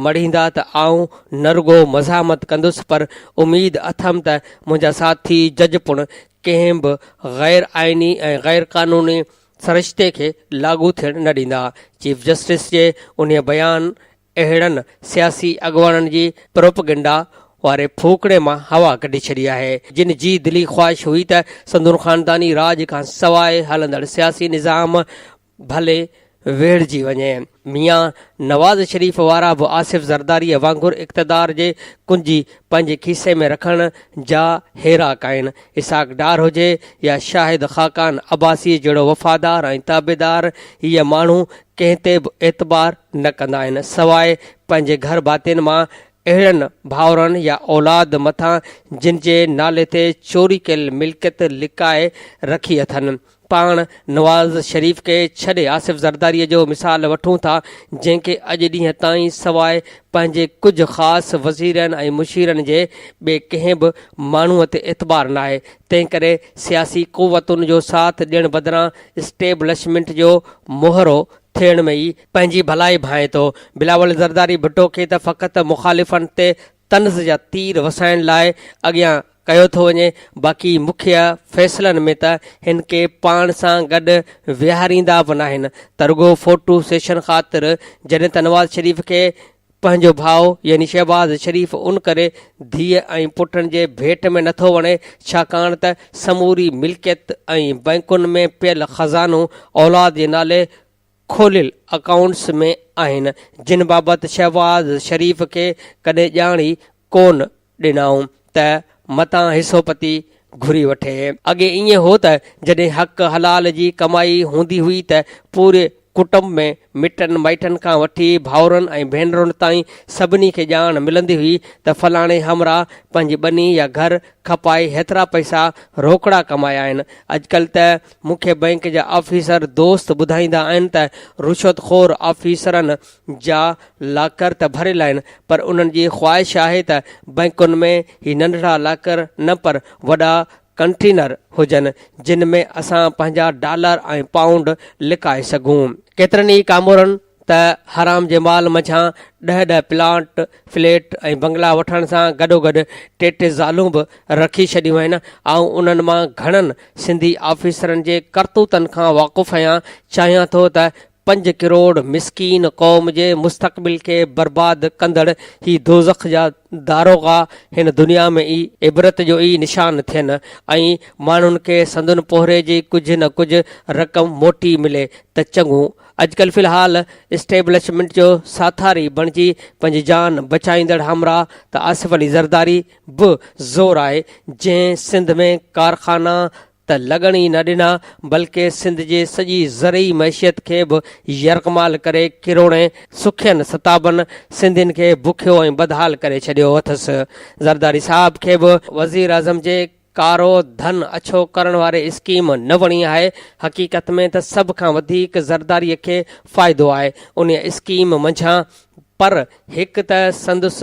مڙهيندا ته آئون نه رڳو مزاحمت ڪندس پر اميد اٿم ته منهنجا ساٿي جج پڻ ڪنهن به غير آئيني ۽ غير قانوني سرشتي کي لاڳو ٿيڻ نه ڏيندا. چيف جسٽس جي انهيء بيان اهڙن سياسي اڳواڻن جي پروپگنڊا واري ڦوڪڻي مان هوا ڪڍي ڇڏي آهي، جن جي دلي خواهش هئي ته سندن خانداني راڄ کان سواء هلندڙ سياسي نظام ڀلي ويڙهجي وڃي. ميان نواز شريف وارا به آصف زرداريء وانگر اقتدار جي ڪنجي پنهنجي کيسي ۾ رکڻ جا هيراڪ آهن. اسحاق ڊار هجي يا شاهد خاقان عباسيء جهڙو وفادار ۽ تابعدار، هيء ماڻهو ڪنهن تي به اعتبار نه ڪندا آهن، سواء پنهنجي گهر ڀاتين مان اهڙن ڀائرن يا اولاد مٿان جن جي نالي تي چوري ڪيل ملڪيت لڪائي رکي اٿن. پاڻ نواز شريف کي ڇڏي آصف زرداري جو مثال وٺون ٿا جنهن کي اڄ ڏينهن تائين سواء پنهنجي ڪجهه خاص وزيرن ۽ مشيرن جي ٻئي ڪنهن به ماڻهوء تي اعتبار ناهي تنهنڪري سياسي قوتن جو ساٿ ڏيڻ بدران اسٽيبلشمينٽ جو مهرو ٿيڻ ۾ ئي پنهنجي ڀلائي ڀانئي ٿو. بلاول زرداري ڀٽو کي ته فقط مخالفن تي طنز جا تير وسائڻ لاء اڳيان ڪيو ٿو وڃي باقي مکيه فيصلن ۾ ته هن کي پاڻ سان گڏ ويهاريندا به ناهن ته رڳو فوٽو سيشن خاطر جڏهن ته نواز شريف کي پنهنجو ڀاء يعني شهباز شريف ان ڪري ڌيء ۽ پٽن جي ڀيٽ ۾ نٿو وڻي ڇاڪاڻ ته سموري ملڪيت ۽ بئنڪن ۾ پيل خزانو اولاد جي نالي کوليل اڪائونٽس ۾ آهن جن بابت شهباز شريف کي ڪڏهن ڄاڻ ئي ڪونه ڏنائون ته متان حصو پتي گهري وٺي. اڳي ائين هو ته جڏهن حق حلال جي ڪمائي هوندي هئي ته پوري ڪٽنب ۾ مٽن مائٽن کان وٺي ڀائرن ۽ ڀينرن تائين سڀني کي ڄاڻ ملندي هئي ته فلاڻي همراهه پنهنجي ٻني يا گهر کپائي هيترا پئسا روڪڙا ڪمايا آهن. اڄڪلهه ته مون کي بئنڪ جا آفيسر دوست ٻڌائيندا آهن ته رشوت خور آفيسرن جا لاڪر ته ڀريل آهن پر انهن جي خواهش آهي ته بئنڪن ۾ هي ننڍڙا لاڪر نه پر وڏا ڪنٽينر هجن جن ۾ اسان پنهنجا ڊالر ۽ پائونڊ لڪائي سگهون. ڪيترن ئي ڪامورن ته حرام جي مال منجهان ڏهه ڏهه پلانٽ، فليٽ ۽ بنگلا وٺڻ سان گڏوگڏ ٽي ٽي زالون به رکي ڇڏيون آهن. آئون انهن مان گهڻن سنڌي آفيسرن جي ڪرتوتن کان واقف آهيان. چاهيان ٿو ته پنج ڪروڙ مسڪين قوم جي مستقبل کي برباد ڪندڙ هي دوزخ جا داروغا هن دنيا ۾ ئي عبرت جو ئي نشان ٿين ۽ ماڻهن کي سندن پورهيي جي ڪجهه نه ڪجهه رقم موٽي ملي ته چڱو. اڄڪلهه في الحال اسٽيبلشمينٽ جو ساٿاري بڻجي پنهنجي جان بچائيندڙ همراهه ته آصف علي زرداري به زور آهي جنهن سنڌ ۾ ڪارخانا ته لڳڻ ئي نه ڏنا بلڪه سنڌ جي سڄي زرعي معيشت کي به يرغمال ڪري ڪروڙين سکين ستابن سنڌين کي بکيو ۽ بدحال ڪري ڇڏيو اٿس. زرداري صاحب کي به وزيراعظم جي ڪارو ڌن اڇو ڪرڻ واري اسڪيم نه وڻي آهي، حقيقت ۾ ته سڀ کان وڌيڪ زرداري کي فائدو آهي انهي اسڪيم منجهان پر هڪ ته سندس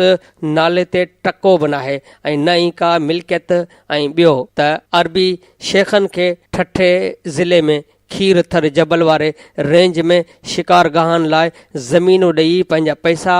نالي تي ٽڪو به ناهي ۽ نه ئي ڪا ملڪيت ۽ ٻيو ته عربي شيخن کي ٺٽي ضلعي ۾ کير ٿر جبل واري رينج ۾ شڪارگاهن لاء زمينون ڏئي پنهنجا پئسا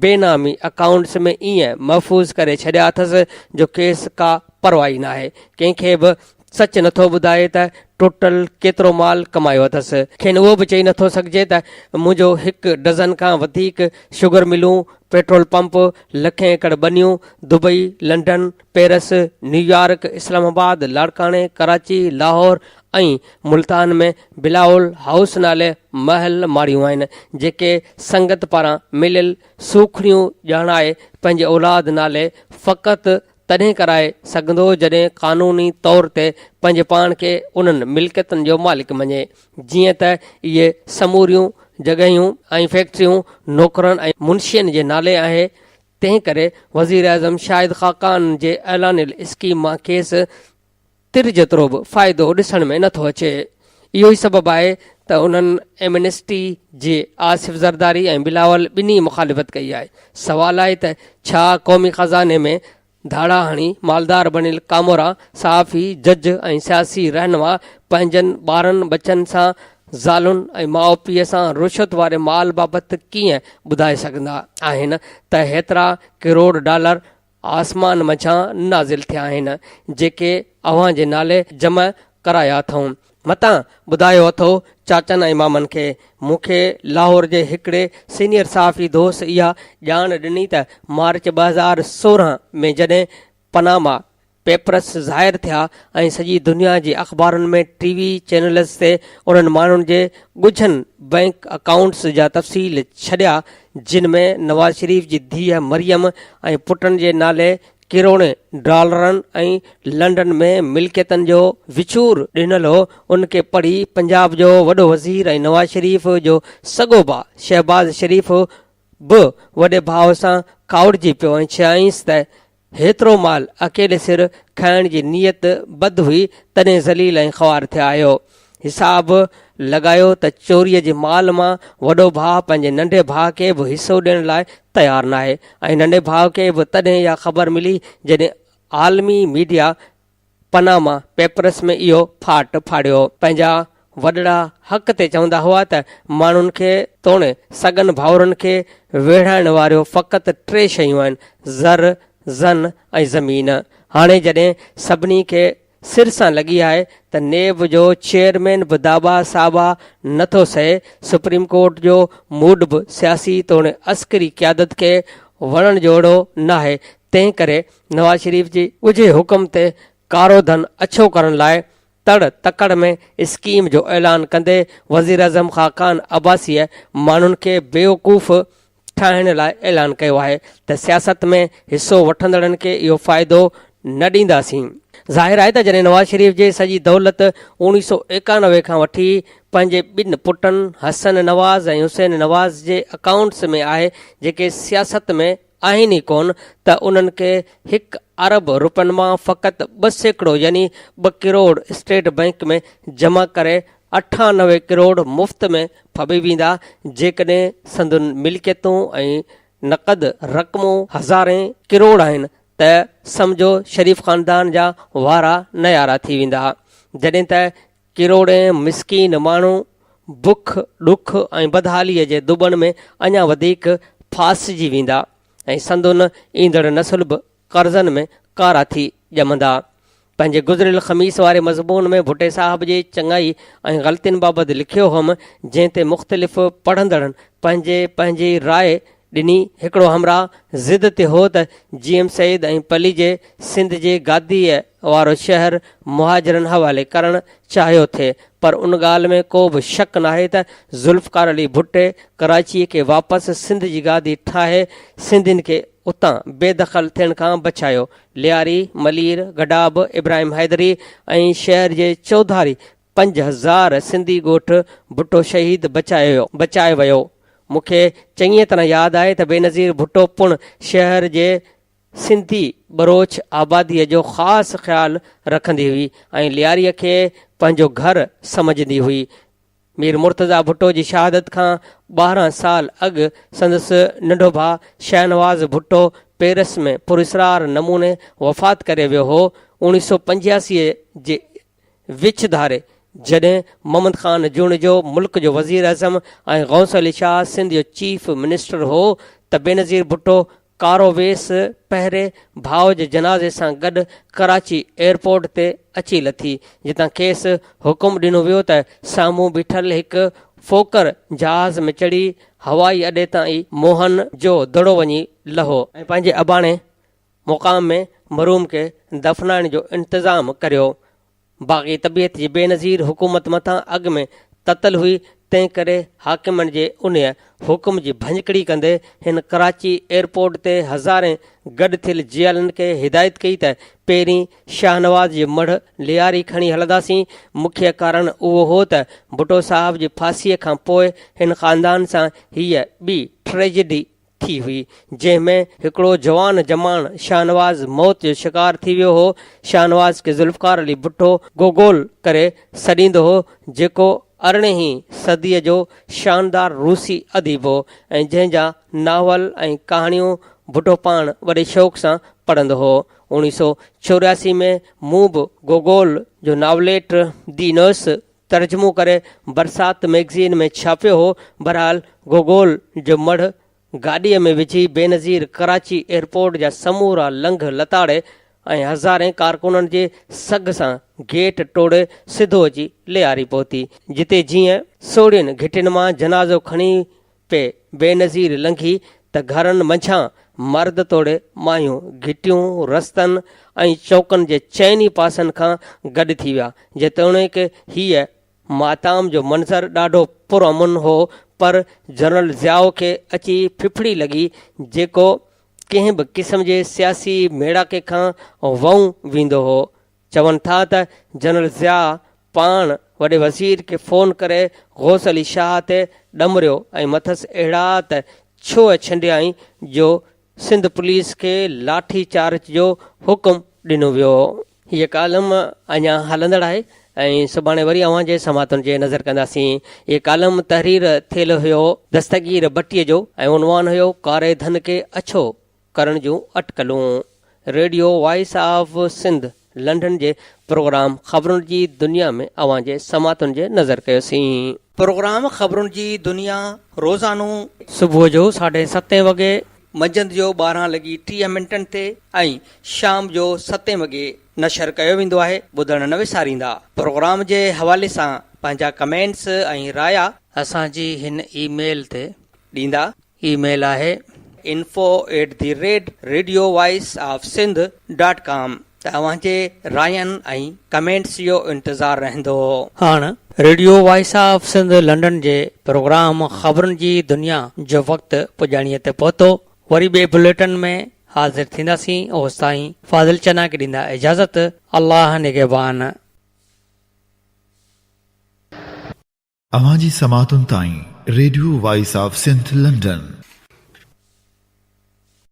بي نامي اڪائونٽس ۾ ائين محفوظ ڪري ڇڏيا اٿس جو کيس ڪا پرواهه ئي ناهي ڪنهن کي به سچ نٿو ٻڌائي ته ٽوٽل ڪيترو مال ڪمايو اٿس. کين اهو به چئي نٿو سگهجي ته منهنجو هڪ ڊزن کان وڌيڪ شگر ملون، پيٽرول پمپ، لکين ايڪڙ ٻنيون، Dubai, London, Paris, New York, اسلام آباد، لاڙڪاڻي، ڪراچي، لاهور ۽ ملتان ۾ بلاول هائوس نالي محل ماڙيون آهن، جيڪي سنگت پاران مليل سوکڙيون ڄاڻائي پنهنجي اولاد نالي فقط تڏهن ڪرائي سگهندو جڏهن قانوني طور تي پنهنجي پاڻ کي انهن ملڪيتن جو مالڪ مڃي. جيئن ته اهي سموريون جڳهيون ۽ فيڪٽريون نوڪرن ۽ منشين جي نالي آهي تنهن ڪري وزيراعظم شاهد خاقان جي اعلانيل اسڪيم مان کيس تر جيترو به فائدو ڏسڻ ۾ نٿو اچي. اهو ئي سبب آهي ته انهن ايمنسٽي جي آصف زرداري ۽ بلاول ٻنهي مخالفت ڪئي آهي. سوال آهي ته ڇا قومي خزاني ۾ ڌاڙا هڻي مالدار بڻيل ڪامورا، صحافي، جج ۽ سياسي رهنما پنهنجن ٻارن ٻچن سان، زالن ۽ ماء پيء سان رشوت واري مال بابت ڪيئن ٻڌائي سگهندا آهن ته هيترا ڪروڙ ڊالر آسمان منجهان نازل ٿيا آهن، جيڪي اوهان جي نالي جمع ڪرايا اٿئون. متان ٻڌايو اٿو چاچن ۽ مامن کي. مون کي لاهور جي هڪڙي سينيئر صحافي دوست اها ڄاڻ ڏني ته مارچ 2016 ۾ جڏهن پناما پيپرس ظاهر ٿيا ۽ سڄي دنيا جي اخبارن ۾ ٽي وي چينلز تي انهن ماڻهن جي ڳجهن بئنڪ اڪائونٽس جا تفصيل ڇڏيا جن ۾ نواز شريف جي ڌيء مريم ۽ پٽن جي نالي ڪروڙين ڊالرن ۽ لنڊن ۾ ملڪيتن جو وچور ڏنل هو ان کي پڙهي پنجاب جو وڏو وزير ۽ نواز شريف جو سڳو ڀاء شهباز شريف به وڏي ڀاء سان ڪاوڙجي پيو ۽ چيائينس ته هيترو مال اڪيلي سر کائڻ جي نيت بد هئي تڏهن ذليل ۽ خوار ٿيا آهيو. حساب لڳايو ته چوريء جي مال مان وڏو ڀاء پنهنجي ننڍي ڀاء کي به حصو ڏيڻ لاء تيار ناهي ۽ ننڍي ڀاء کي به تڏهن اها خبر ملي جڏهن عالمي ميڊيا پناما پيپرس ۾ اهو ڦاٽ ڦاڙيو. پنهنجا وڏڙا حق تي چوندا هئا ته ماڻهن کي توڻي سڳن ڀائرن کي ويڙهائڻ واريون فقط ٽي شيون آهن، زر، زن ۽ زمين. هاڻي جڏهن سڀني کي سر سان لڳي آهي ته نيب جو چيئرمين به داٻا ساٻا نه ٿو سهي، سپريم ڪورٽ جو موڊ به سياسي توڻي عسڪري قيادت کي وڻڻ جهڙو ناهي، تنهن ڪري نواز شريف جي ڳجهي حڪم تي ڪارو ڌن اڇو ڪرڻ لاء تڙ تڪڙ ۾ اسڪيم جو اعلان ڪندي وزيراعظم خاقان عباسيء ماڻهن کي بيوقوف ٺاهڻ لاء اعلان ڪيو آهي ته سياست ۾ حصو وٺندڙن کي اهو فائدو نه ڏينداسين. ظاهر آهي ته جڏهن نواز شريف جي سڄي دولت اوڻيهه سو 91 کان وٺي پنهنجي ٻن پٽن حسن نواز ۽ حسين نواز جي اڪائونٽس ۾ آهي جيڪي سياست ۾ آهن ئي ڪونه ته انهن کي هڪ ارب روپين مان فقط 2% يعني 2 ڪروڙ اسٽيٽ بئنڪ ۾ جمع ڪري 98 ڪروڙ مفت ۾ ڦٻي ويندا جيڪڏهن سندن ملڪيتون ۽ نقد رقمون هزارين ڪروڙ آهن ته سمجهو شريف خاندان جا وارا نيارا ٿي ويندا جڏهن ته ڪروڙين مسڪين ماڻهو بک، ڏک ۽ بدحاليء جي ڌٻڻ ۾ اڃا وڌيڪ ڦاسجي ويندا ۽ سندن ايندڙ نسل به قرضن ۾ ڪارا ٿي ڄمندا. پنهنجي گذريل خميس واري مضمون ۾ ڀٽي صاحب جي چڱائي ۽ غلطين بابت لکيو هئم، جنهن تي مختلف پڙهندڙن پنهنجي پنهنجي راء ڏني. هڪڙو همراهه ضد تي هو ته جي ايم سيد ۽ پليجي سنڌ جي گاديء وارو شهر مهاجرن حوالي ڪرڻ چاهيو ٿي پر ان ڳالهه ۾ ڪو به شڪ ناهي ته ذوالفقار علي ڀٽي ڪراچيء کي واپس سنڌ جي گادي ٺاهي سنڌين کي اتان بي دخل ٿيڻ کان بچايو. لياري، ملير، گڊاب، ابراهيم حيدري ۽ شهر جي چوڌاري 5000 سنڌي ڳوٺ ڀٽو شهيد بچائي ويو. مون کي چڱيء طرح ياد آهي ته بينظير ڀٽو پڻ شهر جي سنڌي ٻروچ آباديء جو خاص خيال رکندي هئي ۽ لياريء کي پنهنجو گهر سمجهندي هئي. مير مرتضيٰ ڀٽو جي شهادت کان 12 سال اڳ سندس ننڍو ڀاء شاهنواز ڀٽو پيرس ۾ پراسرار نموني وفات ڪري ويو هو. 1985 جي وچ ڌاري جڏهن محمد خان جوڻيجو ملڪ جو وزيراعظم ۽ غوث علي شاهه سنڌ جو چيف منسٽر هو ته بينظير ڀٽو ڪارو ويس پهري ڀاء جي جنازي سان گڏ ڪراچي ايئرپورٽ تي اچي لٿي جتان کيس حڪم ڏنو ويو ته سامهون بيٺل هڪ فوڪر جهاز ۾ چڙهي هوائي اڏي تان ئي موهن جو دڙو وڃي لهو ۽ پنهنجي اباڻي مقام ۾ مرحوم کي دفنائڻ جو انتظام ڪريو. باغي طبيعت جي بينظير حڪومت مٿان اڳ ۾ تتل هئي، تنهن ڪري حاڪمن جي انهيء حڪم جي ڀڃڪڙي ڪندي هن ڪراچي ايئرپورٽ تي هزارين گڏ ٿيل جيالن کي هدايت ڪئي ته پهرين شاهنواز جي مڙهه لياري کڻي هلنداسين. مکيه ڪارڻ اهو هو ته ڀٽو صاحب جي ڦاسيء کان پوء هن خاندان سان هيء ٻي ٽريجڊي ٿي هئي، جنهن ۾ هڪڙو جوان جماڻ شاهنواز موت جو شڪار ٿي ويو هو. شاهنواز کي ذوالفقار علي ڀٽو گوگول ڪري سڏيندو هو، جيڪو ارڙهين هين صديء جو شاندار روسي اديب هو ۽ جنهن جا ناول ۽ ڪهاڻيون ڀٽو پاڻ وڏي شوق سان پڙهندو هو. 1984 ۾ مون به گوگول جو ناوليٽ the نوس ترجمو ڪري برسات مئگزين ۾ ڇاپيو هو. بھرحال گوگول جو مڙهه گاڏيء ۾ وجهي بينظير ڪراچي ايئرپورٽ جا سمورا لنگهه لتاڙي ۽ هزارين ڪارڪنن جي سگهه سان گيٽ ٽوڙي سڌو اچي لياري پهتي، جتي جيئن سوڙهين گهٽين مان جنازو کڻي پئي بينظير لنگهي ته گهرن منجهان مرد توڙي مايون گهٽيون، رستن ۽ چوڪن جي چئني پاسن کان گڏ ٿي ويا. جيتوڻيڪ هيء ماتام جو منظر ڏاڍو پرامن هو پر جنرل ضياء کي اچي ڦڦڙي لڳي جيڪو ڪنهن به قسم جي سياسي ميڙاڪي کان وئون ويندو هو. چون ٿا ته جنرل ضياء پاڻ وڏي وزير کي فون ڪري غوث علي شاهه تي ڏمريو ۽ مٿس اهڙا ته ڇوهه ڇنڊيائين جو سنڌ پوليس کي لاٺي چارج جو حڪم ڏنو ويو. هيء ڪالم اڃا هلندڙ آهي. ۽ سڀاڻي وري اوهان جي سماعتن جي نظر ڪنداسين. هي ڪالم تحرير ٿيل هيو دستگير ڀٽيء جو ۽ عنوان هيو ڪاري ڌن کي اڇو ڪرڻ جون اٽڪلون. Radio voice of Sindh London جي پروگرام خبرن جي دنيا ۾ اوهان جي سماعتن جي نظر ڪيوسين. پروگرام خبرن جي دنيا روزانو صبح جو ساڍي ستين وڳي، منجهند جو 12 لڳي 30 منٽن تي ۽ شام جو ستين وڳي نشر ڪيو ويندو آهي ٻڌڻ نه وساريندا. پروگرام جي حوالي سان پنهنجا ڪمينٽس ۽ رايا. اسان جي هن اي ميل تي ڏيندا. اي ميل آهي. Info at the rate radio voice of Sindh dot com ته اوهان جي راين ۽ ڪمينٽس جو انتظار رهندو. هاڻ radio voice of Sindh London جي پروگرام خبرن جي دنيا جو وقت پڄاڻيء تي پهتو. وري ٻئي بليٽن ۾ حاضر ٿينداسين اوستائين فاضل چنا کي ڏيندا اجازت الله نگهبان. اوهان جي سماعتن تائين radio voice of Sindh London.